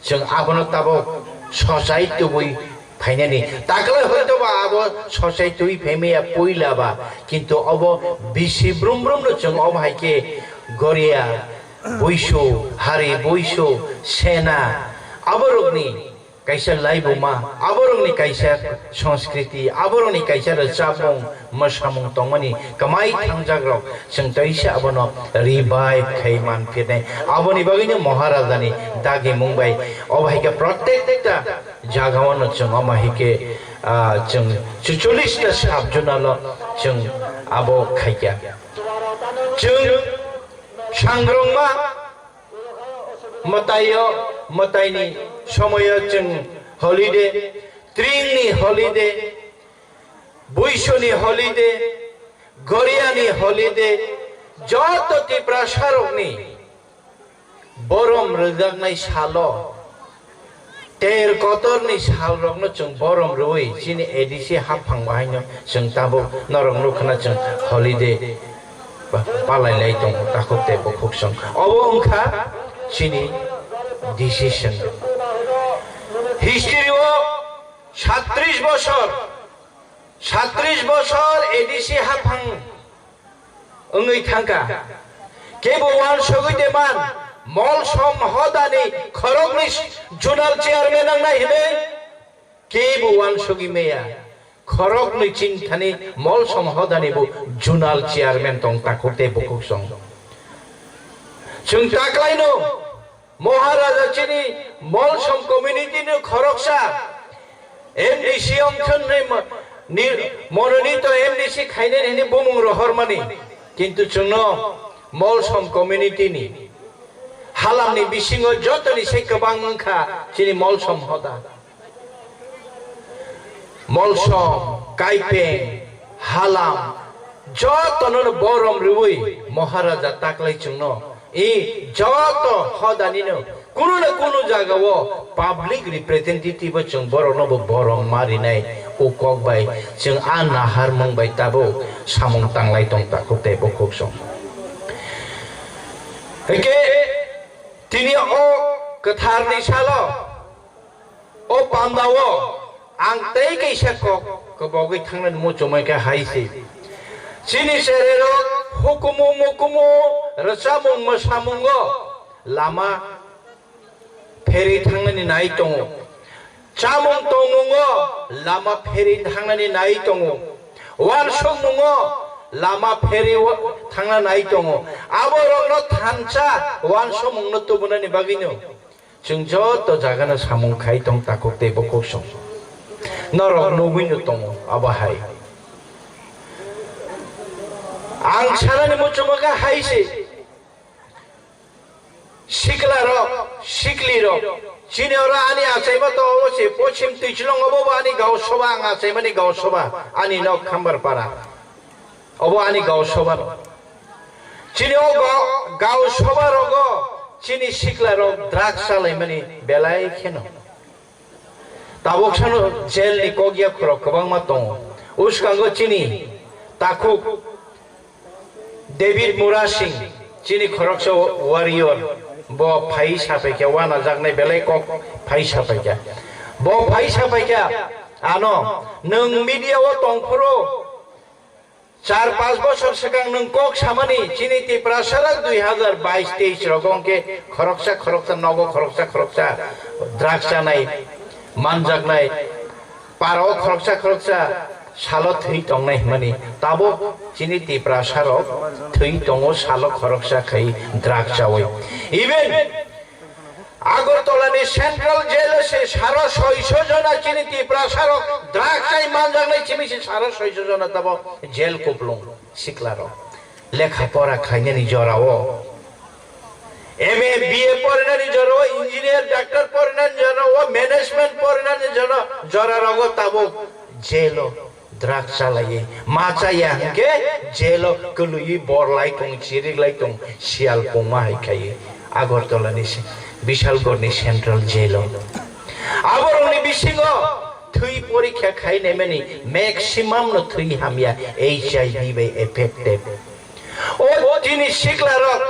Chwng abono tabuk sochai tubui phainani. Taklai hoitoba abo sochai tubui phaimaya puila ba, kintu obo bisi brum brumno chwng obo hai khe Goria, Buisu, Hari Buisu, Sena, aborokni kaisa laibuma, aborokni kaisa sanskriti, aborokni kaisa rwchapmung, mwsamung tongmani kwmai thangjakrok, chwng teisa abono revive khai manphirnai. Aboni bagwino Maharajani dagimung bai obo hai khe protekta jagao no chwng omo hai khe, ah, chwng chucholish ta sub zonal o chwng abo khaikha. Chwng sangrongma mwtaio, mwtaini somoyo chwng holiday, tringni holiday, buisoni holiday, goriani holiday, joto Tiprasarokni borom rwjaknai salo, ter kotorni salrokno chwng borom rwui chini A D C haphang bahaino chwng tabuk norok nukhna chwng holiday pa-, palai lai tongo takhuk tei bukhuk chwng. Obo wngkha chini decision. History o satris bosor, satris bosor A D C haphang wngwi thangkha. Kebo uansugwi de man, Molsom hodani khoroknwi zonal chairman nangnai hinwi kebo uansugwi meya. Khoroknwi chini thani Molsom hodani bo zonal chairman tong takhuk tei bukhuk song. Chwng taklaino Maharaja chini Molsom community ni khoroksa M D C ongthon ni mo-, ni mononito M D C khainani hini bumung rohormani. Kintu chwngno Molsom community ni halamni bisingo jotoni se kwbang wngkha chini Molsom hoda. Molsom, Kaipeng, Halam, jotono borom rwui Maharaja taklai chwngno, i joto hodanino kunu na kunu jagao public representative o chwng borokno bo borom ma rinai o kok bai chwng a naharmung bai tabuk samung tanglai tong takhuk tei bukhuk song. Hwnkhe tini o kwtharni salo o pandao ang tei kaisa kok kwbogwi thangnani muchungmai khe hai se. Chini chererok hukumu mukumu rwchapmung mwsamungo lama pherwi thangnani nai tongo. Chamung tongmungo lama pherwi thangnani nai tongo. Uansukmungo lama pherwi wa-, thangna nai tongo. Aborokno thansa uansukmungno tubunani bagwino chwng joto jagano samung khai tong takhuk tei bukhuk song. Norok nugwino tongo abo hai. Ang sanani muchungma khe hai se. Sikla rok, sikli rok, chini oro ani achaima tongo se, pochim twichilong obo bo ani gao soba, ang achaimani gao soba, ani nok Khambar para. Obo ani gao soba rok. Chini o gao, gao soba rogo chini sikla rok drugs chalaimani belai kheno. Tabuk sano jail ni kok yakhorok kwbangma tongo. Uskango chini takhuk David Murasing, chini khoroksa warrior, bo phai sapaikha, wanajaknai belai kok phai sapaikha. Bo phai sapaikha, ano, nwng media o tongphuru, char panch bosor swkang nwng kok samani, chini Tiprasarok dui hazar bais teis rogo hwnkhe khoroksa khoroksa nogo, khoroksa khoroksa drugs chanai, manjaknai, parao khoroksa khoroksa salo thwi tongnai hwnmani, tabuk chini Tiprasarok thwi tongo salo khoroksa khai drugs chawi. Even Agartala ni Central Jail o se saro soiso jona chini Tiprasarok drugs chai manjaknai chimi se saro soiso jona tabo jail kuplung siklarok. Lekha pora khainani jorao, M A, B A porinani jorao, engineer, doctor porinani jorao, management porinani jora, jorarogo tabuk jail o. Drugs chalaiwi ma chaya hwnkhe jail o kwlwiwi bor lai tong, chirik lai tong, siyal pungma hai khaiwi Agartala ni se-, Bishalgarh ni Central Jail o. Aborokni bisingo Twi porikha khai naimani maximum no twi hamya H I V bai affected. O chini sikla rok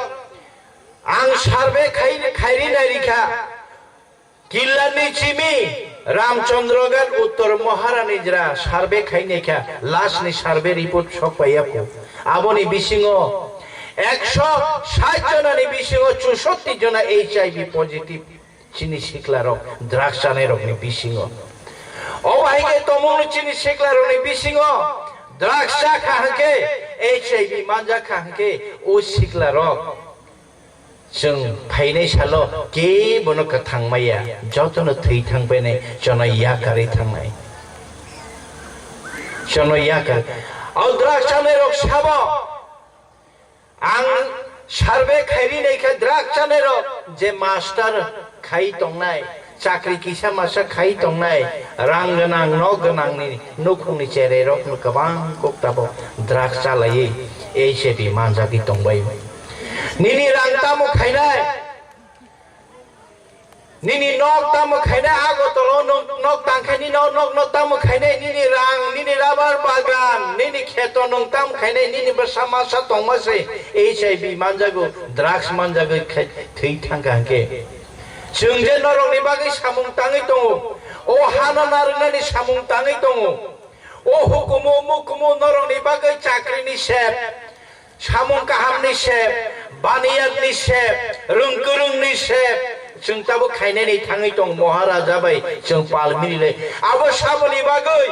ang survey khai khairi nairikha. Killarni chimi Ramchandragarh Uttor Maharani jra survey khai naikha, last ni survey report sok paiyakho. Aboni bisingo ekso sait jonani bisingo chusatti jona H I V positive. Chini sikla rok drugs chanai rokni bisingo. O bahai khe tongmungno chini sikla rokni bisingo drugs chakha hwnkhe, H I V manjakha hwnkhe, o sikla rok chwng phainai salo kebono kwthang maya, jotono thwi thang painai, chono yakarwi thangnai. Chono yakar. O drugs chanai rok sabo. Ang survey khairi naikha drug chanai rok je master khai tongnai, chakri kisa masa khai tongnai, rang gwnang, nok gwnang ni nukhung ni cherai rok no kwbang kok tabok drug chalaiwi H I V manjagwi tongbai. Nini rang tamo khainai? Nini nok tamo khainai Agartala o nok, nok tangkhe nini nok, nok, nok tamo khainai nini rang, nini rubber bagan, nini kheto nwng tamo khainai nini bwsa masa tongma se H I V manjago, drugs manjagwi khai thwi thangkha hwnkhe. Chwng je norokni bagwi samung tangwi tongo, o hano narwknani samung tangwi tongo, o hukumu mukumu norokni bagwi chakrini sep, samung kahamni sep, baniyakni sep, rwngkwrwngni sep, chwng tabuk khainani thangwi tong Maharaja bai chwng pal mirilai. Abo saboni bagwi,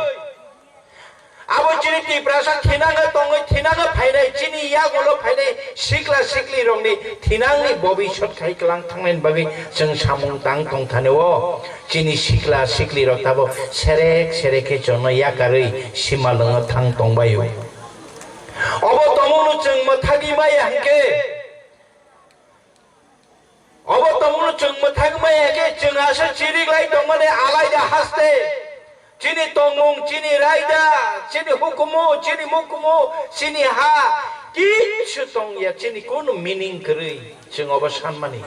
abo chini Tiprasa thinango tongwi thinango phainai, chini yagulo phainai sikla sikli rokni thinangni bobisot khai kwlang thangnani bagwi chwng samung tang tong thani o. Chini sikla sikli rok tabuk serek serek khe chwngno yakarwi simalwngo thang tongbaio. Obo tongmungno chwng mwthagwi maya hwnkhe, obo tongmungno chwng mwthagwi maya hwnkhe, chwng aswk chiriklai tongmani alaida haste. Chini tongmung, chini raida, chini hukumu, chini mukumu, chini ha, kichu tongya, chini kunu meaning kwrwi, chwng obo sanmani.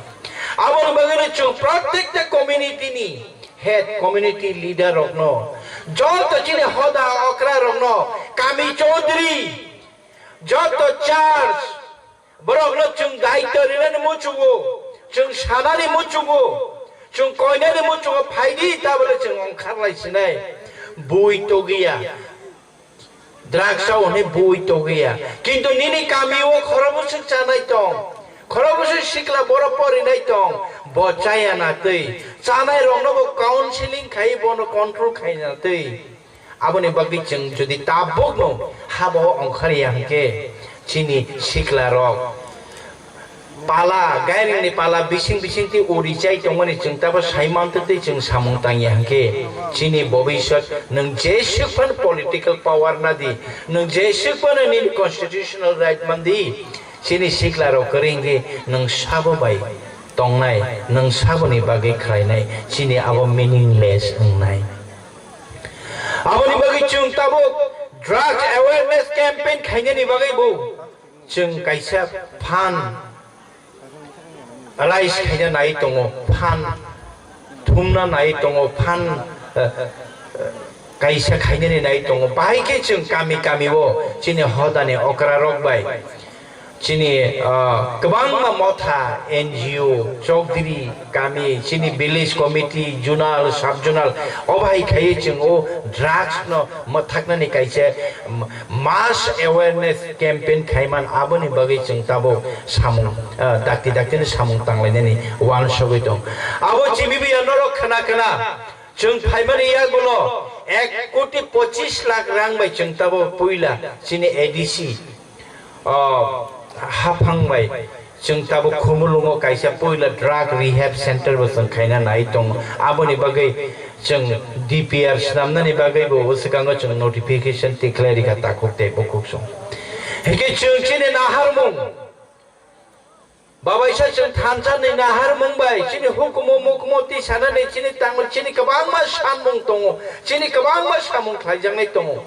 Aboni bagwino chwng protekta community ni head, community leader rokno, joto chini hoda okra rokno, kami chaudhary, joto church, borokno chwng daityo rinani muchungo, chwng sanani muchungo, chwng koinani muchungo phaidi tabole chwng ongkharlai sinai. Bui togiya, drugs o hwnwi bui togiya, kintu nini kami o khorokbwswk chanai tong, khorokbwswk sikla borok porinai tong, bo chaya na twi, chanai rokno bo counseling khai bono control khaina twi. Aboni bagwi chwng jodi tabukno habo ongkhorya hwnkhe, chini sikla rok pala, gairingni pala bising bising twi uri chai tongmani chwng tabo sai mantwi twi chwng samung tangya hwnkhe, chini bobisot nwng jeswk phano political power nadi, nwng jeswk phano nini constitutional right mandi, chini sikla rok kwrwi hwnkhe nwng sabo bai tongnai, nwng saboni bagwi khlainai, chini abo meaningless wngnai. Aboni bagwi chwng tabuk drug awareness campaign khainani bagwi bo chwng kaisa fund raise khaina nai tongo, fund thumna nai tongo, fund, eh, eh, kaisa khainani nai tongo. Bahai khe chwng kami kami o chini hodani okra rok bai chini, ah, kwbangma motha, N G O, chokdiri, kami, chini village committee, zonal, sub zonal, o bahai khaiwi chwng o drugs no mwthaknani kaisa, um, mass awareness campaign khaiman, aboni bagwi chwng tabuk samung, ah, dakti dakti ni samung tanglainani uansugwi tong. Abo chimi biya norok khna khna chwng phaimani yagulo ek koti pochis lakh rang bai chwng tabo puila chini A D C, o, haphang bai chwng tabo Khumulwngo kaisa puila drug rehab center bo chwng khaina nai tongo. Aboni bagwi chwng D P R swnamnani bagwi bo bwswkango chwng notification tikhlai rikha takhuk tei bukhuk song. Hwnkhe chwng chini naharmung babaisa chwng thansa ni naharmung bai chini hukumu mukumu twi sanani chini tangmani chini kwbangma sanmung tongo, chini kwbangma samung khlaijaknai tongo.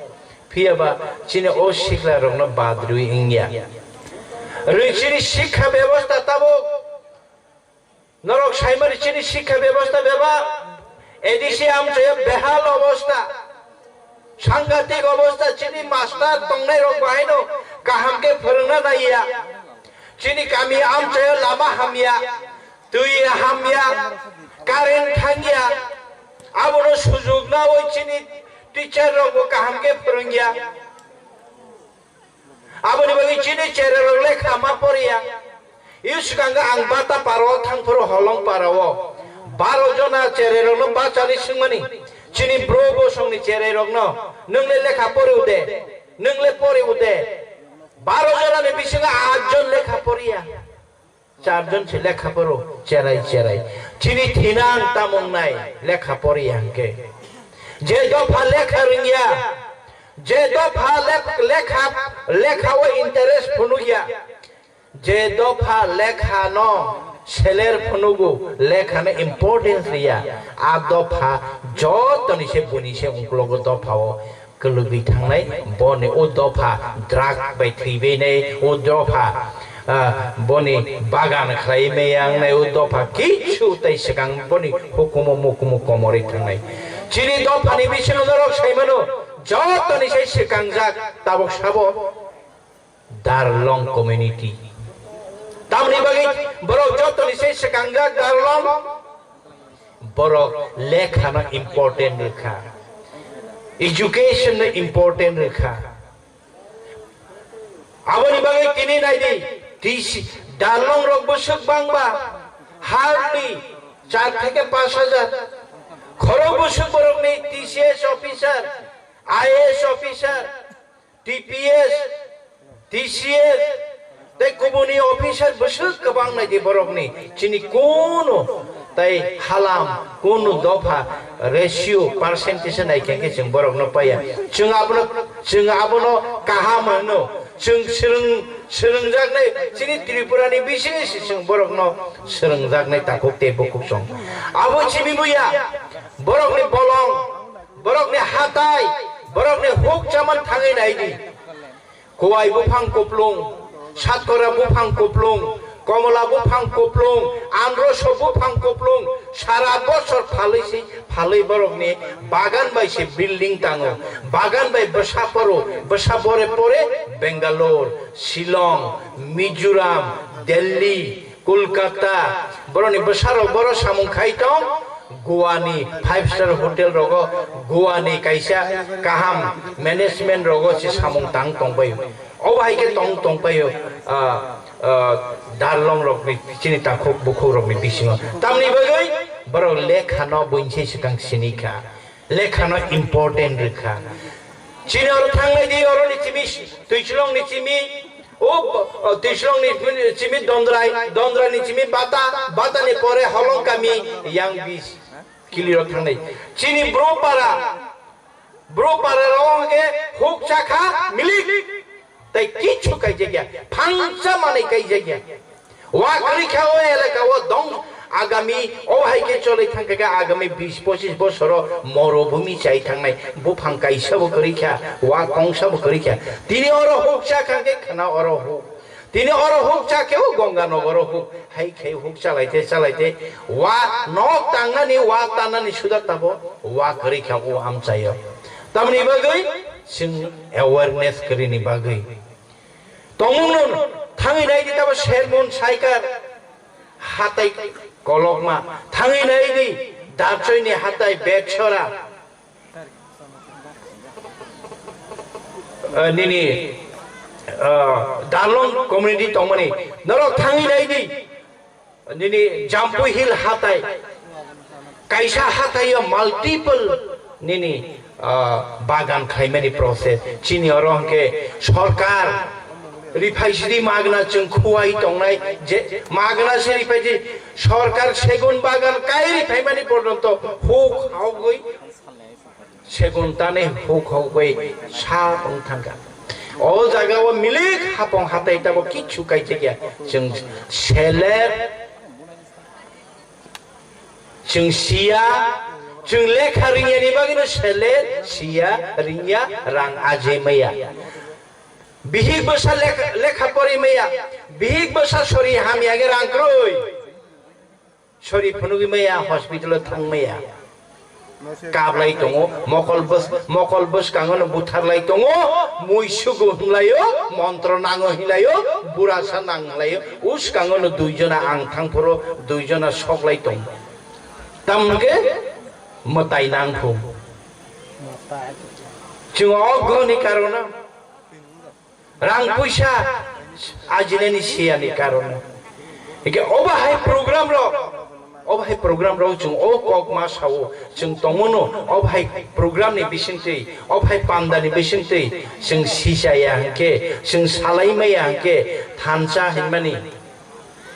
Phiya ba chini o sikla rokno bad rwi wngya. Rwi chini sikha bebosta tabuk norok saimani chini sikha bebosta bebak A D C amchaio behal obostha, sangatik obostha, chini master tongnai rok bahaino kaham khe phwrwngna naiya. Chini kami amchaio lama hamya, twi hamya, current thangya. Abono sujug nawi chini teacher rokbo kaham khe phwrwngya. Aboni bagwi chini chererok lekha ma poriya. Swkango ang Bata parao thangphuru Holong parao baro jona chererokno bachali swngmani. Chini bro bosongni chererokno, "Nwng le lekha poriu de? Nwng le poriu de?" Baro jonani bisingo aat jon lekha poriya. Char jon se lekha poro cherai cherai. Chini thinang tamung nai lekha poriya hwnkhe. Je dopha lekha rwngya, je dopha lek-, lekha, lekha o interest phunukya, je dopha lekha no seler phunugo, lekha no importance riya, a dopha jotoni se buni se ungklogo dopha o kwlwgwi thangnai, boni o dopha drug bai thwibainai, o dopha, ah, boni bagan khlai maya wngnai, o dopha kichu tai swkang boni hukumu mukumu komorwi thangnai. Chini dophani bisingo norok saimano, jotoni sai swkangjak tabuk sabo. Darlong community. Tamni bagwi borok jotoni se swkangjak Darlong, borok lekhano important rwkha, education no important rwkha. Aboni bagwi tini naidi, T C, Darlong rok bwswk bangba, hardly char theke panch hajar. Khorok bwswk borokni T C S officer, I A S officer, T P S, T C S, tei kubuni officer bwswk kwbang nai di borokni, chini kunu tei halam, kunu dopha ratio percentage nai khe khe chwng borokno paiya. Chwng abono, chwng abono kaham hwno. Chwng swrwng, swrwngjaknai chini Tripurani bisingo se chwng borokno swrwngjaknai takhuk tei bukhuk song. Abo chini buya, borokni bolong, borokni hatai, borokni huk chaman thangwi nai di. Kuwai buphang kuplung, satkora buphang kuplung, komola buphang kuplung, anroso buphang kuplung, sara bosor phalwi se, phalwi borokni bagan bai se building tango. Bagan bai bwsa poro, bwsa bore pore Bangalore, Shillong, Mizoram, Delhi, Kolkata, boroni bwsarok boro samung khai tong, Goa ni five star hotel rogo, Goa ni kaisa kaham management rogo se samung tang tong pai. Obo hai khe tong tong pai, ah, ah, Darlong rok ni chini takhuk bukhuk rok ni bisingo. Tamni bagwi borok lekha no buini se swkang sini kha. Lekhano important rwkha. Chini oro thangnai di, oro ni chimi, Twichulong ni chimi, o, o, Twichulong ni chimi Dondrai, Dondrai ni chimi Bata, Bata ni pore Holong kami, yang bis, kili ro thangnai. Chini bro para, bro para ro hwnkhe huk chakha milik. Tai kichu kaijakya, phangsa manwi kaijakya. Wa kwrwi kha o elaka o dong agami o hai khe cholwi thang kha agami bis pochis bosoro morobhumi chai thangnai buphang kaisa bo kwrwi kha, wa kongsa bo kwrwi kha. Tini oro huk cha kha khe khna oro huk. Tini oro huk cha khe o Ganga Nogoro huk. Hai khe huk chalaite chalaite wa nok tangnani wa tannani suda tabo wa kwrwi kha o amchaio. Tamni bagwi chwng awareness kwrwini bagwi. Tongmungno thangwi nai di tabo Sermon Saikar hatai kolokma. Thangwi nai di Darchoini hatai Betsora. Eh, nini, eh, Darlong community tongmani. Norok thangwi nai di. Nini Jampui Hill hatai, kaisa hatai o multiple nini, ah, bagan khlaimani process. Chini oro hwnkhe sorkar riphai sidi magna chwng khuwai tongnai je magna se riphai di sorkar segun bagan kai riphaimani porjonto huk hogwi Segun tani huk hok bai sa wng thangkha. O jaga o milik hapong hatai tabo kichu kaijakya. Chwng seler, chwng siya, chwng lekha ringya ni bagwi no seler, siya, ringya, rang ajai maya. Bihik bwsa lekha, lekha pori maya, bihik bwsa sori hamya ge rang kroi. Sori phunugwi maya, hospital o thang maya. Kablai tongo, mokol bws-, mokol bwskango no butharlai tongo, mui sugu hinlaio, montro nango hinlaio, burasa nang hinlaio, uskango no duijona ang thangphuru duijona soklai tongo. Tamokhe mwtai nangkhu. Chwng o goni karona. Rang puisa ajinani siyani karone. Eke obo hai program rok, obo hai program rok chwng o kok ma sao, chwng tongmano obo hai program ni bisingtwi, obo hai panda ni bisingtwi chwng sisa ya hwnkhe, chwng salai maya hwnkhe thansa hinmani.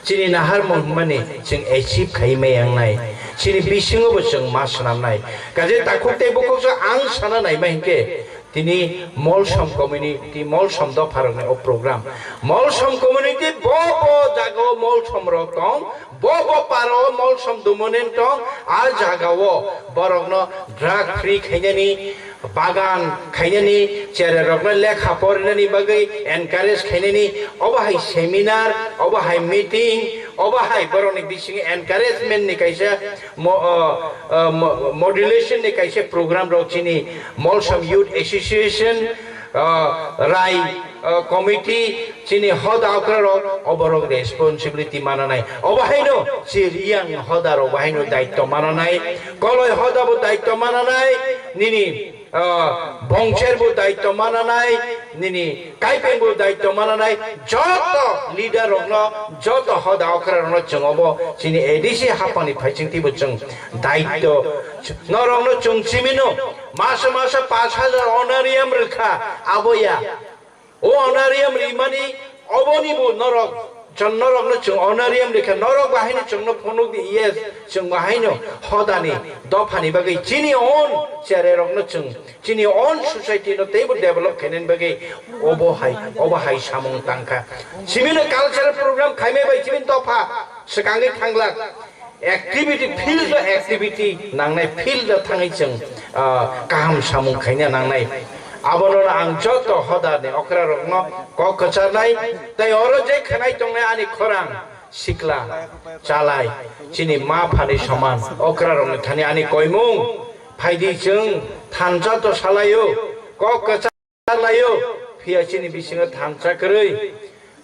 Chini naharmung hwnmani chwng achieve khai maya wngnai. Chini bisingo bo chwng ma swnamnai. Kaje takhuk tei bukhuk sa ang sana naima hinkhe tini Molsom community, Molsom dopharokni o program. Molsom community bo bo jagao Molsom rok tong, bo bo parao Molsom domonen tong, a jagao borokno drug free khainani, bagan khainani, chererokno lekha porinani bagwi encourage khainani, obo hai seminar, obo hai meeting, obo hai borokni bisingo encouragement ni kaisa mo-, o, o, mo-, modulation ni kaisa program rok chini Molsom Youth Association, o, Rai, o, Committee, chini hoda okra rok oborok responsibility mananai. Obo haino chiriyang hoda rok bo haino daityo mananai. Koloi hoda bo daityo mananai. Nini ah, bongcher bo daityo mananai, nini kaipeng bo daityo mananai, joto leader rokno, joto hoda okra rokno chwng obo chini A D C hapani phaichingtwi bo chwng daityo norokno chwng simino masa masa pash hajar honorarium rwkha, abo ya. O honorarium rimani oboni bo norok, chwng norokno chwng honorarium rikha, norok bahaino chwngno phunuk di, yes, chwng bahaino hodani dophani bagwi chini own chererokno chwng, chini own society no teibo develop khainani bagwi obo hai, obo hai samung tangkha. Chimino cultural program khaimai bai chimini dopha swkangwi thanglak. Activity, field o activity nangnai, field o thangwi chwng, ah, kaham samung khaina nangnai. Abono ang joto hoda ni okra rokno kok kwcharnai, tei oro je khanai tongnai ani khorang sikla chalai chini ma phani soman okra rokni thani ani koimung phaidi chwng thansa to salaio kok kwchar laio, phiya chini bisingo thansa kwrwi.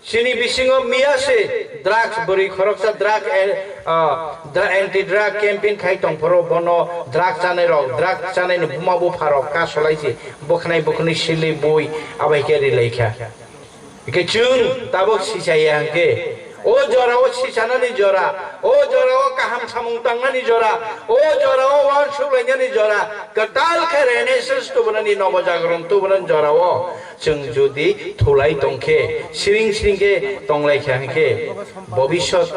Chini bisingo miya se drugs, bwrwi khoroksa drug, eh, ah, dra-, anti drug campaign khai tongphuru, bono drug chanai rok, drug chanai ni buma bupha rok kasolai se, bwkhnai bwkhnai sili bui abai khe rilai kha. Hingke chwng tabuk sisaya hingke, o jora o sisanani jora, o jora o kaham samung tangnani jora, o jora o uansuk lainani jora, kwtal khe renaissance tubunani, nobo jagron tubunani jora o chwng jodi thulai tongkhe, siring siring khe tonglai kha hingke, bobisot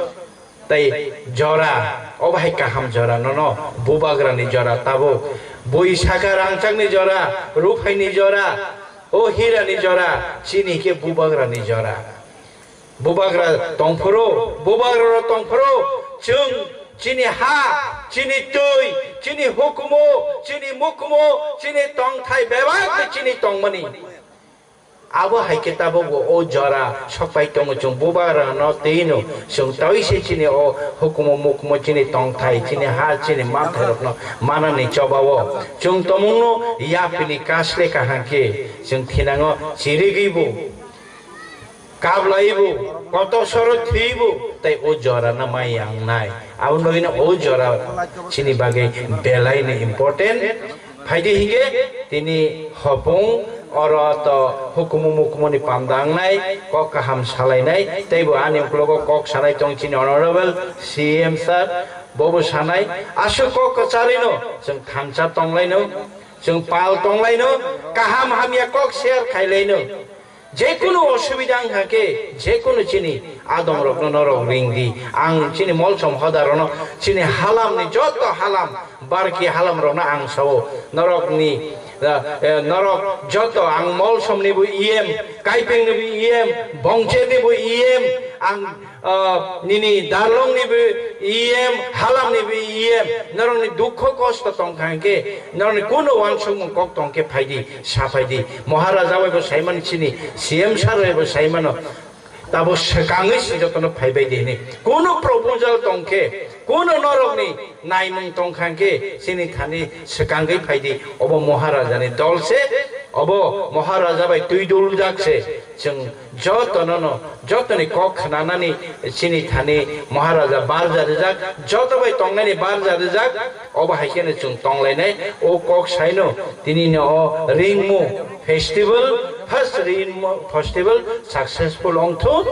tai jora, o bahai kaham jora, nono bubagrani jora tabuk, bui saka rangchakni jora, ruphaini jora, o hirani jora, chini khe bubagrani jora. Bubagra tongphuru, bubagra tongphuru, chwng chini ha, chini twi, chini hukumu, chini mukumu, chini tongthai bebak chini tongmani. Abo hai khe tabuk bo o jora sokpai tongo, chwng bubagra no twi no chwng twi se chini o hukumu mukumu chini tongthai, chini ha, chini manthai rokno manani choba o. Chwng tomung no yapini kasle kaham khe chwng thinango chirigwi bo. Kablaibo, kotor soro thibo, tei o jora no mai yang nai. Aboni bagwi no o jora chini bagwi belai ni important. Phaidi hinge tini hopung oro to hukumu mukumu ni pamda wngnai, kok kaham salainai, tei bo ani uklogo kok sanai tong chini honorable C M sir, bobo sanai, aswk kok kwcharwi no chwng thansa tonglaino, chwng pal tonglaino, kaham hamya kok share khailaino. Jekunu osubida wngkha khe, jekunu chini adongrokno norok ring di. Ang chini molsom hodarokno, chini halamni joto halam, barki halamrokno ang sao. Norokni, eh, eh, norok joto, ang molsomnibo E M, kaipengnibo E M, bongchernibo E M, ang ah, nini darlong ni bo E M, halam ni bo E M, norok ni dukho kosto tong kha hingke, norok ni kuno wansukmung kok tong khe phaidi, sa phaidi. Maharaja bai bo saimani chini, C M sir bai bo saimano. Tabo swkangwi se jotono phaibai di hwnwi. Kuno proposal tongkhe, kuno norokni naimung tongkha khe, chini thani swkangwi phaidi, obo Maharajani dol se, obo Maharaja bai twi duljak se, chwng jotono no, jotoni kok khnanani chini thani Maharaja barja rijak, joto bai tongnani barja rijak, obo hai kheno chwng tonglainai, o kok saino, tini no o ringmu festival, first ringmu festival successful ongthu,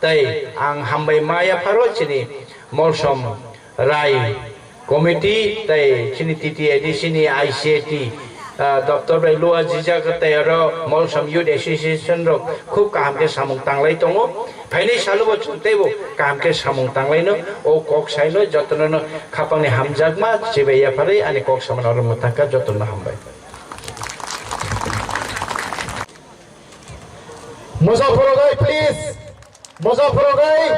tei ang hambai ma yapharo chini Molsom Rai Committee tei chini T T A D C ni I C A T, ah, doptor bai lua jijak tei oro Molsom Youth Association rok khub kaham khe samung tanglai tongo. Phainai salo bo chwng teibo kaham khe samung tanglaino, o kok saino jotono no khapangni hamjakma chibai yapharwi ani kok samano oro mwthangkha, jotono hambai. Moja phorogai, please. Moja phorogai.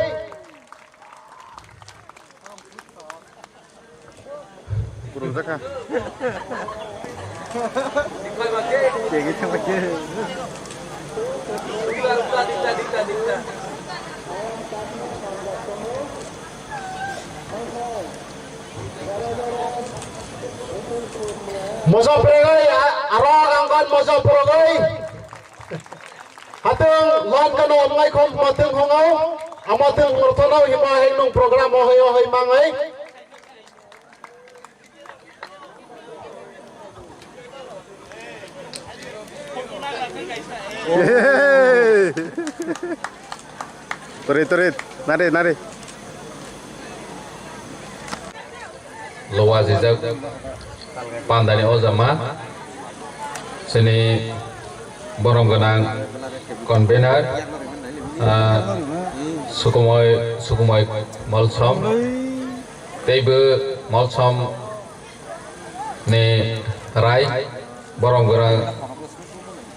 Moja phorogai, a-, aro ang kan moja phorogai. Hatwng lon kano omngai khom matwng hongau, amatwng murthono hima hai nung program o hai o hai mangai. Hey! Torit, torit, nari, nari. Lowa jijak pandani ojama, chini borom gwnang convener, ah, Sukumoi, Sukumoi Molsom, teibo Molsom ni Rai, borom gwnang,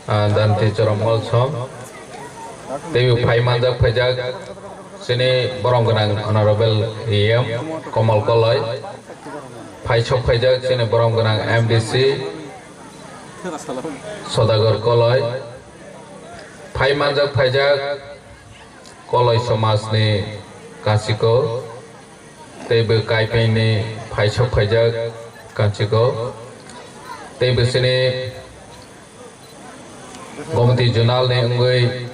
ah, Danti Chorom Molsom, teibo phai manjak phaijak chini borom gwnang Honorable E M Komal Koloi, phai sok phaijak chini borom gwnang M D C Sodagar Koloi, phai manjak phaijak Koloi somajni Kachiko, teibo Kaipengni phai sok phaijak Kachiko, teibo chini Gomoti Zonal ni wngwi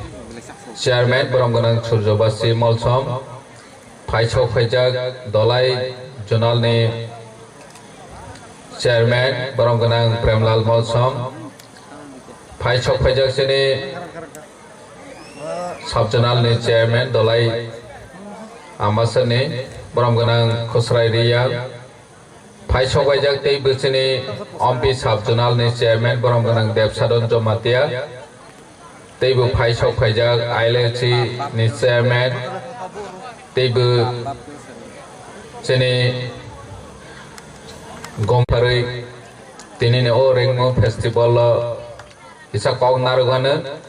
chairman borom gwnang Surjobasi Molsom, phai sok phaijak Dolai Zonal ni chairman borom gwnang Premlal Molsom, phai sok phaijak chini sub zonal ni chairman Dolai Ambasani borom gwnang Khosrai Riyang, phai sok phaijak tei bwsini Ompi sub zonal ni chairman borom gwnang Debsadon Jomatia, teibo phai sok phaijak I L L C ni chairman, teibo chini gomparwi tinini o Rengmo festival o kisa kok narwk hwno.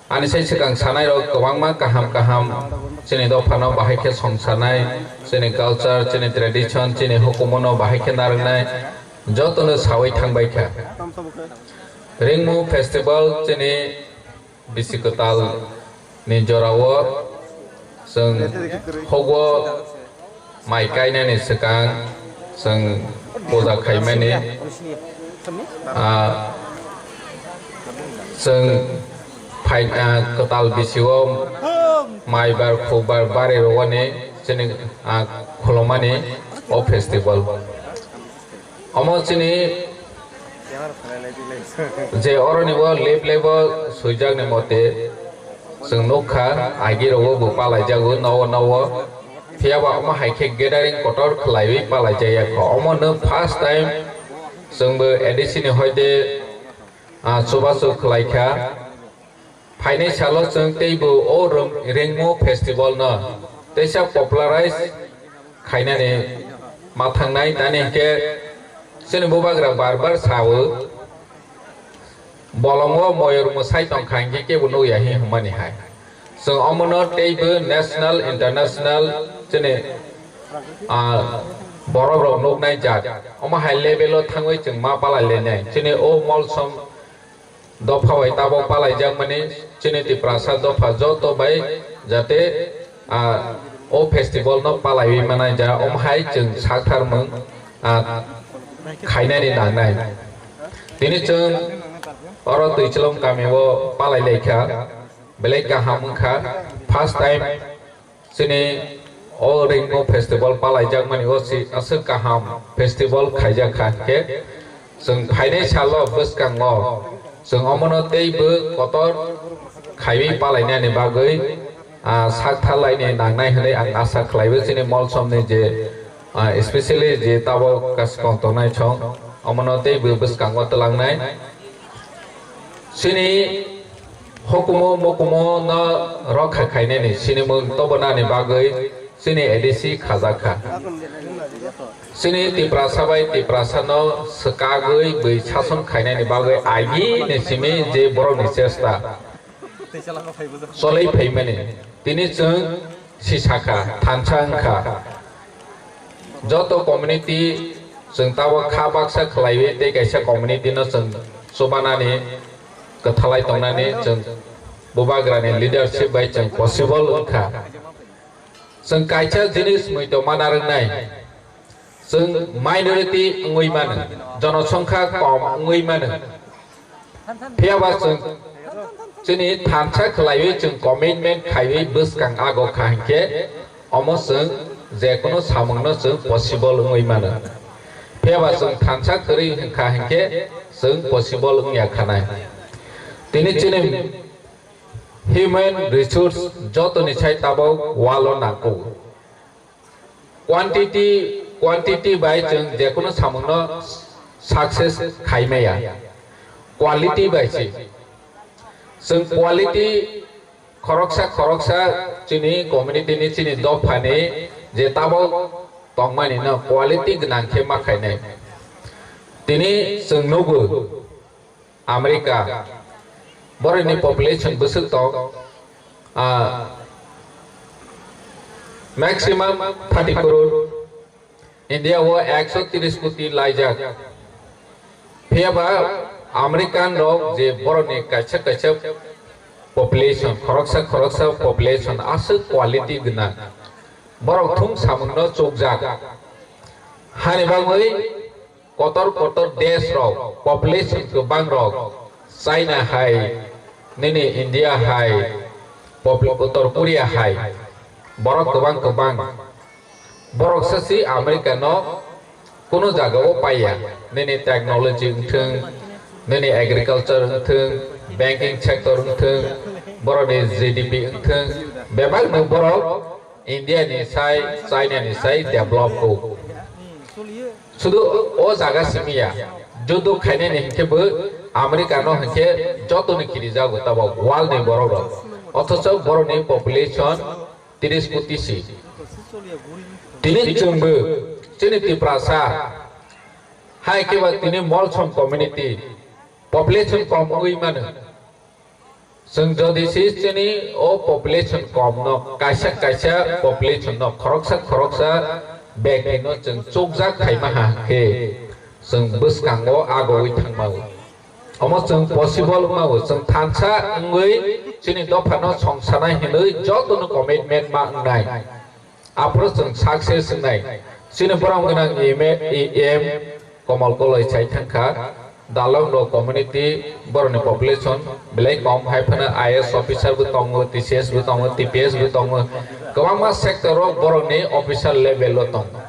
Ani sai swkang sanai rok kwbangma kaham kaham chini dophano bahai khe songsanai, chini culture, chini tradition, chini hukumono bahai khe narwknai jotono sawi thangbai kha. Rengmo festival chini bisi kwtal ni jorao chwng hugo mai kainani swkang chwng puja khaimani, ah, chwng phai, ah, kwtal bisio mai bar khuk bar bari rwani chini, ah, khulumani o festival. Omo chini je oroni bo lep lebo swijak ni mote chwng nukha, agi rogo bo palaijago nowo nowo. Phiya ba omo hai khe gathering kotor khlaiwi palaijaya kho. Omo no first time chwngbo A D C ni hoite, ah, chubachu khlaikha. Phainai salo chwng teibo o Rwng-, Rengmo festival no teisa popularize khainani ma thangnai, tani hinkhe chini bubagra bar bar sao, bolongo moyor mwsai tongkha hinkhe kebo nukya hi hwnmani hai. Chwng omono teibo national, international chini, ah, borok rok nuknai jat. Omo hai level o thangwi chwng ma palai lainai. Chini o Molsom dopha bai tabok palaijakmani chini Tiprasa dopha joto bai jate, ah, o festival no palaiwi manai ja, omo hai chwng saktharmung, ah, khainani nangnai. Tini chwng oro Twichwlwng kami o palai lai kha, belai kaham wng kha. First time chini o Ringmo festival palai jak mani o si aswk kaham festival khaijak kha khe. Chwng phainai salo bwskango chwng omono teibo kotor khaiwi palainani bagwi, ah, sak tharlaini nangnai hwnwi ang asa khlaiwi chini Molsomni je, ah, especially je tabok kaskong tongnai song omono teibo bwskango twlangnai. Chini hukumu mukumu no rokha khainani sinimung tobonani bagwi chini A D C khajak kha. Chini Tiprasa bai Tiprasa no swkagwi bwi sason khainani bagwi agi ni simi je borok ni chesta cholwi phaimani. Tini chwng sisakha, thansa wngkha. Joto community chwng tabok kha baksa khlaiwi tei kaisa community no chwng chubanani, kwthalai tongnani chwng Bubagrani leadership bai chwng possible wngkha. Chwng kaisa jinis muitu mana rwngnai. Chwng minority wngwi mano, jonosongkha kom wngwi mano. Phiyaba chwng chini thansa khlaiwi chwng commitment khaiwi bwskang ago kha hinkhe omo chwng jekunu samungno chwng possible wngwi mano. Phiyaba chwng thansa kwrwi wngkha hinkhe chwng possible wngya khanai. Tini chini human resource jotoni sai tabok walo nangkuk. Quantity, quantity bai chwng jekunu samungno success khai maya. Quality bai se. Chwng quality khoroksa khoroksa chini community ni chini dophani je tabok tongmani no quality gwnang khe ma khainai. Tini chwng nugo. America, borokni population bwswk tong, ah, maximum thirty crore, India o ekso tris koti laijak. Phiyaba American rok je borokni kaisa kaisa population, khoroksa khoroksa population aswk quality gwnang. Borok thung samungno chukjak. Hani bagwi kotor kotor desh rok, population kwbang rok, China hai, nini India hai, popul-, Uttor Korea hai, borok kwbang kwbang. Borok sasi America no kunu jaga o paiya, nini technology wngthwng, nini agriculture wngthwng, banking sector wngthwng, borokni G D P wngthwng, bebak no borok India ni sai, China ni sai develop ko. Sudu o jaga simi ya. Judo khainani hinkhe bo America no hinkhe joto ni kiri jago tabo world ni borok rok. Othocho borok ni population tris koti si. Tini chwngbo chini Tiprasa hai khe ba tini Molsom community population kom wngwi mano. Chwng jodi se chini o population kom no, kaisa kaisa population no, khoroksa khoroksa bag no chwng chukjak khaima ha khe chwng bwskango agoi thangma o. Omo chwng possible wngma o, chwng thansa wngwi chini dopha no songsanai hinwi joto no commitment ma wngnai. Aphuru chwng success wngnai. Chini borok gwnang M A, E M, Komol Koloi chai thangkha. Dalong rok community borokni population belai kom, hai phano I A S officer bo tongo, T C S bo tongo, T P S bo tongo. Kwbangma sector o borokni officer level o tongo.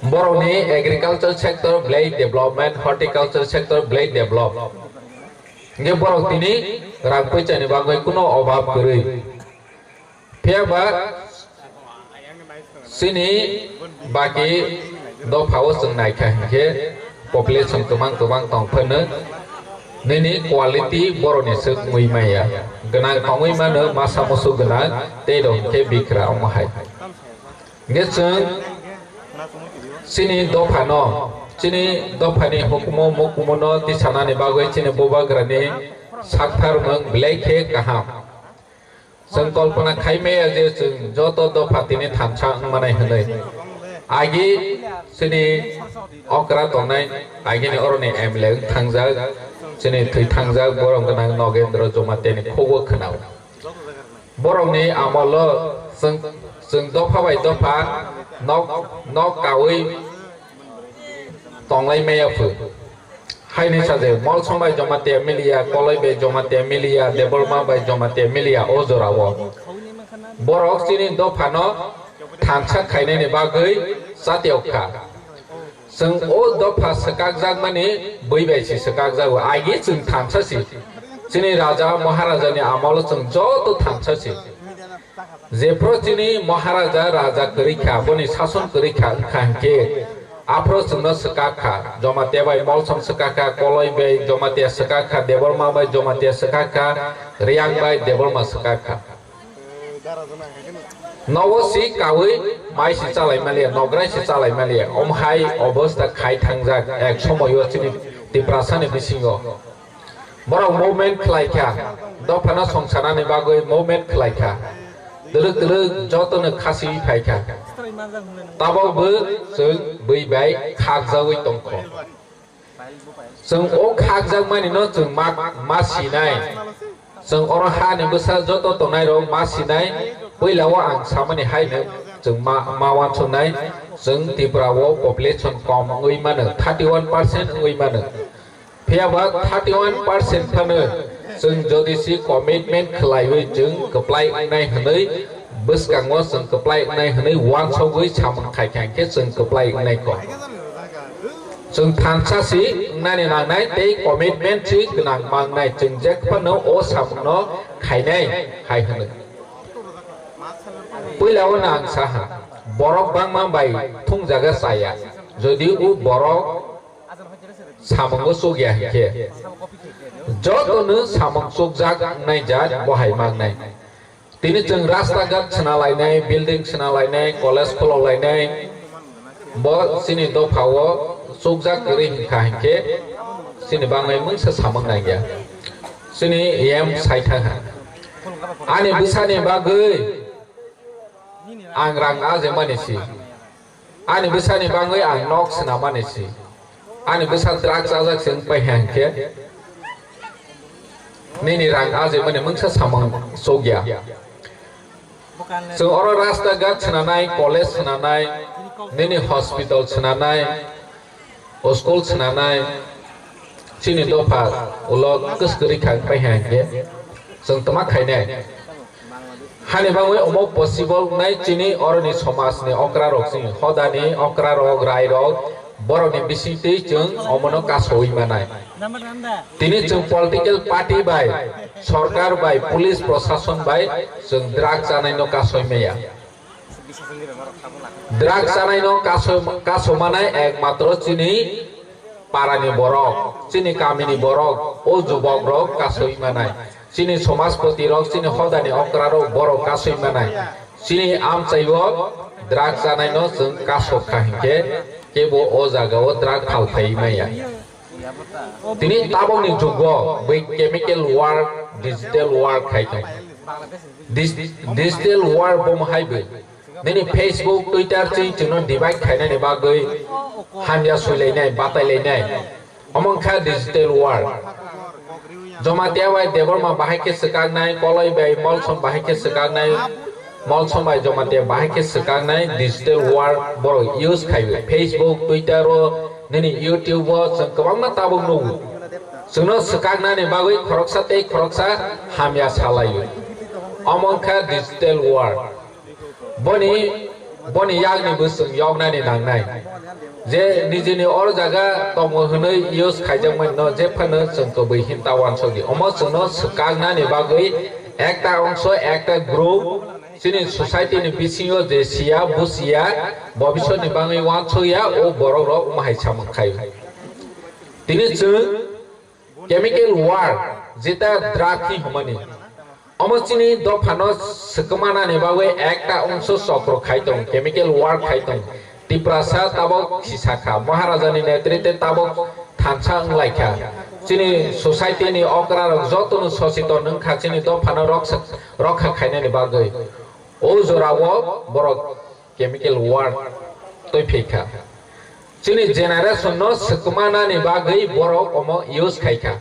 Borokni agriculture sector belai development, horticulture sector belai develop. Hingke borok tini rang poichani bagwi kuno obab kwrwi. Phiya ba chini baki dopha o chwng naikha hinkhe population kwbang kwbang tong phano nini quality borokni swk wngwi maya. Gwnang tongwi mano, masa musu gwnang tei rok hinkhe bikra omo hai. Hinkhe chwng chini dophano, chini dophani hukumu mukumu no tisanani bagwi chini bubagrani saktharmung belai khe kaham. Chwng kolpona khai maya je chwng joto dopha tini thansa wngmanai hwnwi. Agi chini okra tongnai, agini oroni M L A wng thangjak, chini thwi thangjak borok gwnang Nogendra Jamatia ni khugo khwnao. Borokni amolo chwng, chwng dopha bai dopha nok, nok kaui tonglai maya phu. Haini sajak Molsom bai Jamatia miliya, Koloi bai Jamatia miliya, Debbarma bai Jamatia miliya o jorao. Borok chini dophano thansa khainani bagwi chatiok kha. Chwng o dopha swkakjakmani bui bai se swkakjago. Agi chwng thansa si. Chini raja maharajani amolo chwng joto thansa si. Jephru chini maharaja raja kwrwi kha, boni sason kwrwi kha, wngkha hinkhe aphru chwngno swkak kha. Jamatia bai Molsom swkak kha, Koloi bai Jamatia swkak kha, Debbarma bai Jamatia swkak kha, Riyang bai Debbarma swkak kha. Nogo si kaui mai si chalai maliya, nograi si chalai maliya. Omhai obostha khai thangjak ek somoyo chini Tiprasani bisingo. Borok movement khlai kha, dophano songsanani bagwi movement khlai kha. Twlwk twlwk jotono khasi phai kha. Tabok bo chwng bui bai khakjagwi tongkho. Chwng o khakjakmani no chwng ma, ma sinai. Chwng oro hani bwsa joto tongnai rok ma sinai. Puila o ang samani hai no chwng ma, ma wansuknai. Chwng Tripura o population kom wngwi mano, thirty one percent wngwi mano. Phiya ba thirty one percent phano chwng jodi si commitment khlaiwi chwng kwplai wngnai hwnwi bwskango chwng kwplai wngnai hwnwi wansogwi samung khai kha hinkhe chwng kwplai wngnai kho. Chwng thansa si wngnani nangnai tei commitment si gwnang mangnai chwng jekphano o samungno khainai hai hwnwi. Puila o nang saha borok bangma bai thungjaga chaya jodi o borok samungo chukya hinkhe jotono samung chukjak wngnai jat bohai mangnai. Tini chwng rasta ghat swnalainai, building swnalainai, college khulok lainai, bo chini dopha o chukjak kwrwi hinkha hinkhe chini bangwi mungsa samung nangya. Chini yem saithang ha. Ani bwsani bagwi ang rang ajemani si. Ani bwsani bangwi ang nok swnamani si. Ani bwsa drugs ajak se wngpai ha hinkhe nini rang ajaimani mungsa samung chukya. Chwng oro rasta ghat swnanai, college swnanai, nini hospital swnanai, school swnanai, chini dopha ulo kwskwrwi kha wngpai ha hinkhe chwng twma khainai. Hani bagwi omo possible wngnai chini oroni somajni okrarok, chini hodani okrarok, rairok, borokni bisingtwi chwng omono kasowi manai. Tini chwng political party bai, sorkar bai, police prosason bai chwng drug chanaino kasoi maya. Drug chanaino kaso-, kaso manai ekmatro chini parani borok, chini kamini borok, o jubok rok kasoi manai. Chini somajpoti rok, chini hodani okra rok borok kasoi manai. Chini amchai o drug chanai no chwng kasok kha hinkhe kebo o jaga o drug phal phai maya. Tini tabok ni jugo bai chemical war, digital war khai tong. Dis-, digital war bo hai bai. Nini Facebook, Twitter chwng chwngno divide khainani bagwi hamya suilainai, batailainai. Omo wngkha digital war. Jamatia bai Debbarma bahai khe swkaknai, Koloi bai Molsom bahai khe swkaknai, Molsom bai Jamatia bahai khe swkaknai digital war borok use khaio. Facebook, Twitter o, nini YouTube o chwng kwbangma tabuk nugo. Chwngno swkaknani bagwi khoroksa tei khoroksa hamya salaio. Omo wngkha digital war. Boni, boni yakni bwswng yoknani nangnai. Je nijini or jaga tongo hwnwi use khaijakmani no jephano chwng kwbwi hinta uansukdi. Omo chwngno swkaknani bagwi ekta ongso, ekta group, chini society ni bisingo je siya, busiya, bobisotni bagwi uansukya, o borok rok omo hai samung khai. Tini chwng chemical war, jeta drug ni hwnmani. Omo chini dophano swkmanani bagwi ekta ongso chokro khai tong, chemical war khai tong. Tiprasa tabok khisa kha, Maharaja ni netrite tabok thansa wng lai kha. Chini society ni okra rok joto no sochiton wng kha, chini dophano roksa, rokha khainani bagwi. O jora o borok chemical war twi phi kha. Chini generation no swkmanani bagwi borok omo use khai kha.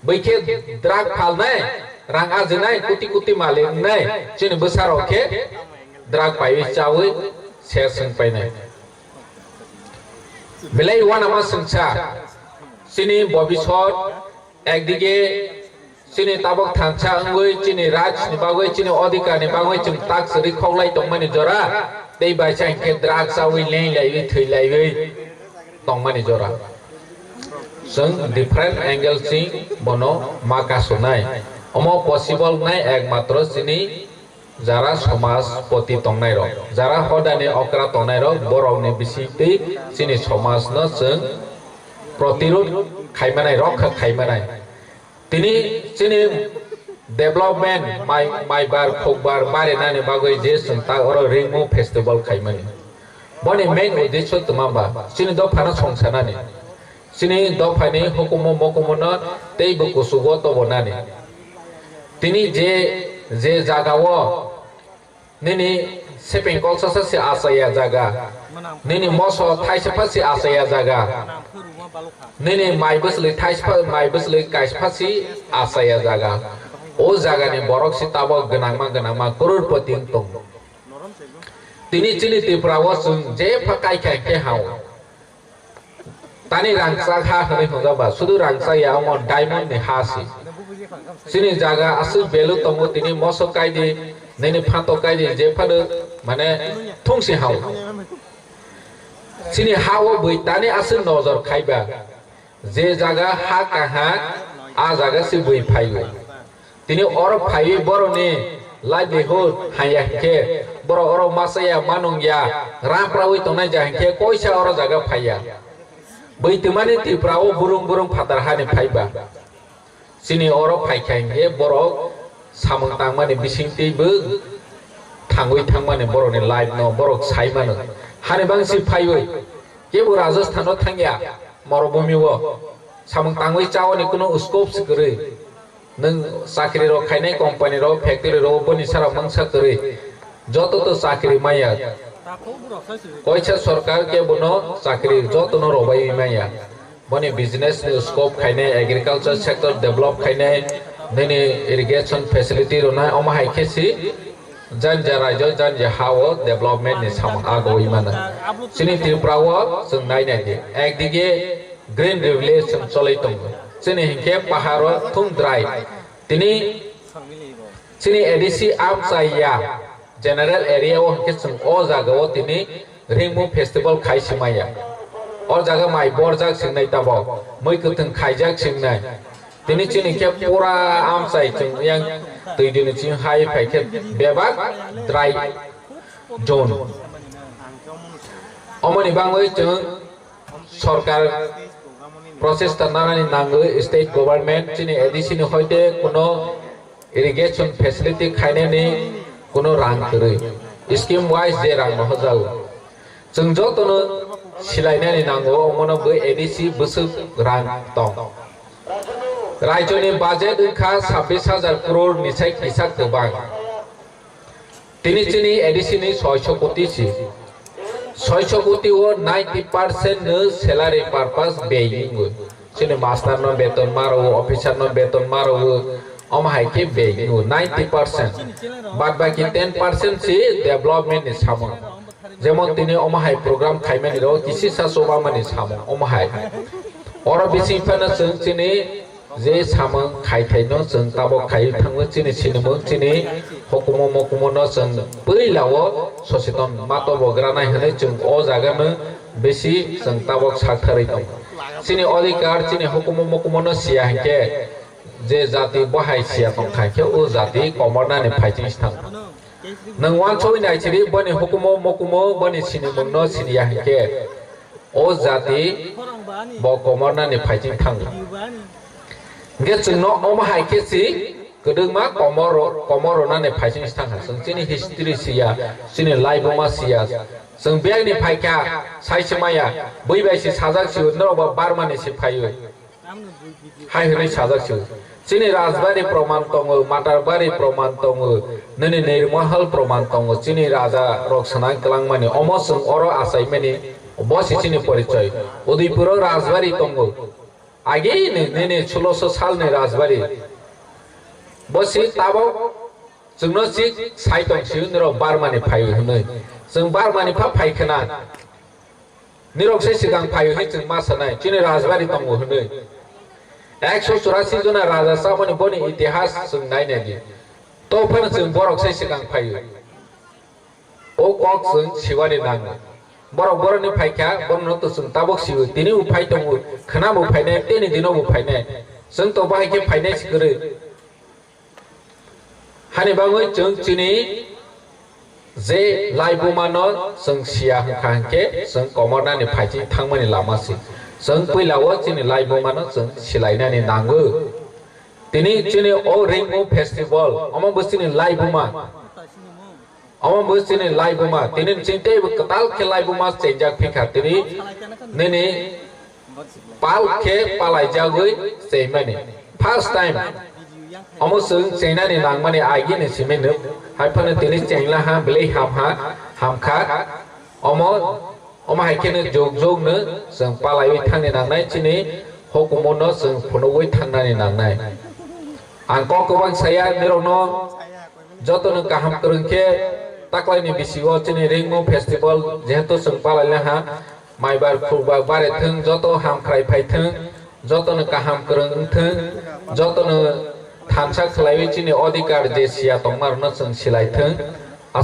Bwikhe drug phalnai, rang ajinai, kuti kuti malik wngnai, chini bwsarok khe drug paiwi chawi ser swng painai. Belai uanama swngsa, chini bobisot ekdige chini tabok thansa wngwi chini rajni bagwi, chini odhikarni bagwi chwng tak swrwi khoklai tongmani jora, tei baisa hinkhe drug chawi lenglaiwi thwilaiwi tongmani jora. Chwng different angle ching bono ma kasonai. Omo possible nai ekmatro chini jara somaj poti tongnairok, jara hodani okra tongnairok, borokni bisingtwi chini somajno chwng protirod khaimanai, rokha khaimanai. Tini chini development mai, maibar, khukbar barinani bagwi je chwng ta oro Ringmu festival khaimani. Boni main uddesho twma ba? Chini dophano songsanani. Chini dophani hukumu mukumu no tei bo kuchugo tobonani. Tini je, je jagao nini sepeng kolsasa se achaya jaga, nini moso thaisapha se achaya jaga, nini mai bwsli thaisapha, mai bwsli kaisapha se achaya jaga. O jagani borok se tabok gwnangma gwnangma crorepati wng tongo. Tini chini Tripura o chwng jepha kaikha khe hao. Tani rangchak ha hwnwi hwnjak ba, sudu rangchak ya, omo diamond ni ha si. Chini jaga aswk value tongo, tini moso kaidi, nini phantok kaidi, jephano mane thungsi hao. Chini ha o bwi tani aswk nojor khaiba, je jaga ha kaha, a jaga se bwi phaio. Tini oro phaiwi borokni livelihood hanya hinkhe, borok oro masa ya, manung ya, rang prawi tongnai ja hinkhe koisa oro jaga phaiya. Bwtwmani Tripura o burung burung phatar hani phaiba. Chini oro phaikha hinkhe borok samung tangmani bisingtwi bo thangwi thangmani borokni life no borok sai mano. Hani bangsi phaiwi kebo Rajasthan o thangya, morobhumi o samung tangwi chaoni kuno scope se kwrwi. Nwng chakri rok khainai company rok, factory rok boni sara mangsa kwrwi. Joto to chakri maya. Koisa sorkar khe bono chakri joto no robai maya. Boni business ni scope khainai, agriculture sector develop khainai, nini irrigation facility rwnai, omo hai khe si janja raijo, janja ha o development ni samung agoi mano. Chini Tripura o chwng nai nai di. Ekdige Green Revolution choloi tongo. Chini hinkhe paharo thung drai. Tini chini A D C amchai ya general area o hinkhe chwng o jaga o tini Ringmu festival khai simaya. O jaga mai borjak singnai tabok, mui kwthwng khaijak singnai. Tini chini khe pura amchai chwng yang twi dini chini hai phai khe bebak dry zone. Omoni bangwi chwng sorkar prochesta nanani nangwi state government chini A D C ni hoite kuno irrigation facility khainani kuno rang kwrwi. Scheme wise je rang no hojago. Chwng jotono silainani nango, omono bo A D C bwswk rang tong. Raichoni budget wngkha sabbish hajar crore ni sai kisa kwbang. Tini chini A D C ni soiso koti si. Soiso koti o ninety percent no salary purpose bey wngo. Chini master no beton maro, officer no beton maro, omo hai khe bey wngo ninety percent. Bad baki ten percent si development ni samung. Jemon tini omo hai program khaimani rok kisi sa chobamani samung omo hai. Oro bising phano chwng chini je samung khaithai no chwng tabok khai thango chini sinimung chini hukumu mukumu no chwng pwila o soseton mato bo granai hwnwi chwng o jaga no bisi chwng tabok saktharwi tongo. Chini odhikar chini hukumu mukumu no siya hinkhe je jati bohai siya tongkha khe o jati komornani phaiching thang. Nwng uansugwi naisiri boni hukumu mukumu boni sinimung no siniya hinkhe o jati bo komornani phaiching thango. Hinkhe chwngno omo hai khe si kwdwkma komoro, komor rwnani phaiching thangkha. Chwng chini history siya, chini laibuma siya. Chwng biyagni phaikha, saisi maya, bui bai si sajak si, norok bo Burma ni si phaiwi. Hai hwnwi sajak si. Chini Rajbari proman tongo, Matarbari proman tongo, nini Nirmahal proman tongo, chini raja rok swnang kwlangmani, omo chwng oro achaimani, bo si chini porichoi. Udaipuro Rajbari tongo. Agini nini sulosho salni Rajbari. Bo si tabok chwngno si sai tong si nirok Burma ni phai hwnwi. Chwng Burma ni pha phai khna. Nirok se swkang phai hwnwi chwng ma sanai. Chini rajbari tongo hwnwi. Ekso churasi jona raja chamani boni itihas chwng nai nai di. To phano chwng borok se swkang phai. O kok chwng siwani nango. Borok borokni phaikha, borokno to chwng tabok siwi. Tini bo phai tongo, khwna bo phainai, tini dino bo phainai. Chwng to bahai khe phainai si kwrwi. Hani bagwi chwng chini je laibuma no chwng siya hwnkha hwnkhe chwng komornani phaiching thangmani lama si. Chwng puila o chini laibuma no chwng silainani nango. Tini chini o Ringmo Festival, omo bo chini laibuma. Omo bo chini laibuma, tini chini teibo kwtal khe laibuma chengjak phikha tini nini pal khe palaijagwi cheimani. First time omo chwng chengnani nangmani agini simi nuk. Hai phano tini chengla ha, belai ham ha, hamkha. Omo, omo hai kheno jog jog no chwng palaiwi thangni nangnai, chini hukumu no chwng phunugwi thangnani nangnai. Ang kok kwbang saya nirokno. Jotono kaham kwrwng khe taklaini bisingo chini Ringmo Festival jehetu chwng palaina ha, maibar khukbar bare thwng, joto hamkhrai phai thwng, jotono kaham kwrwng wng thwng, jotono thansa khlaiwi chini odhikar je siya tongmarokno chwng silai thwng.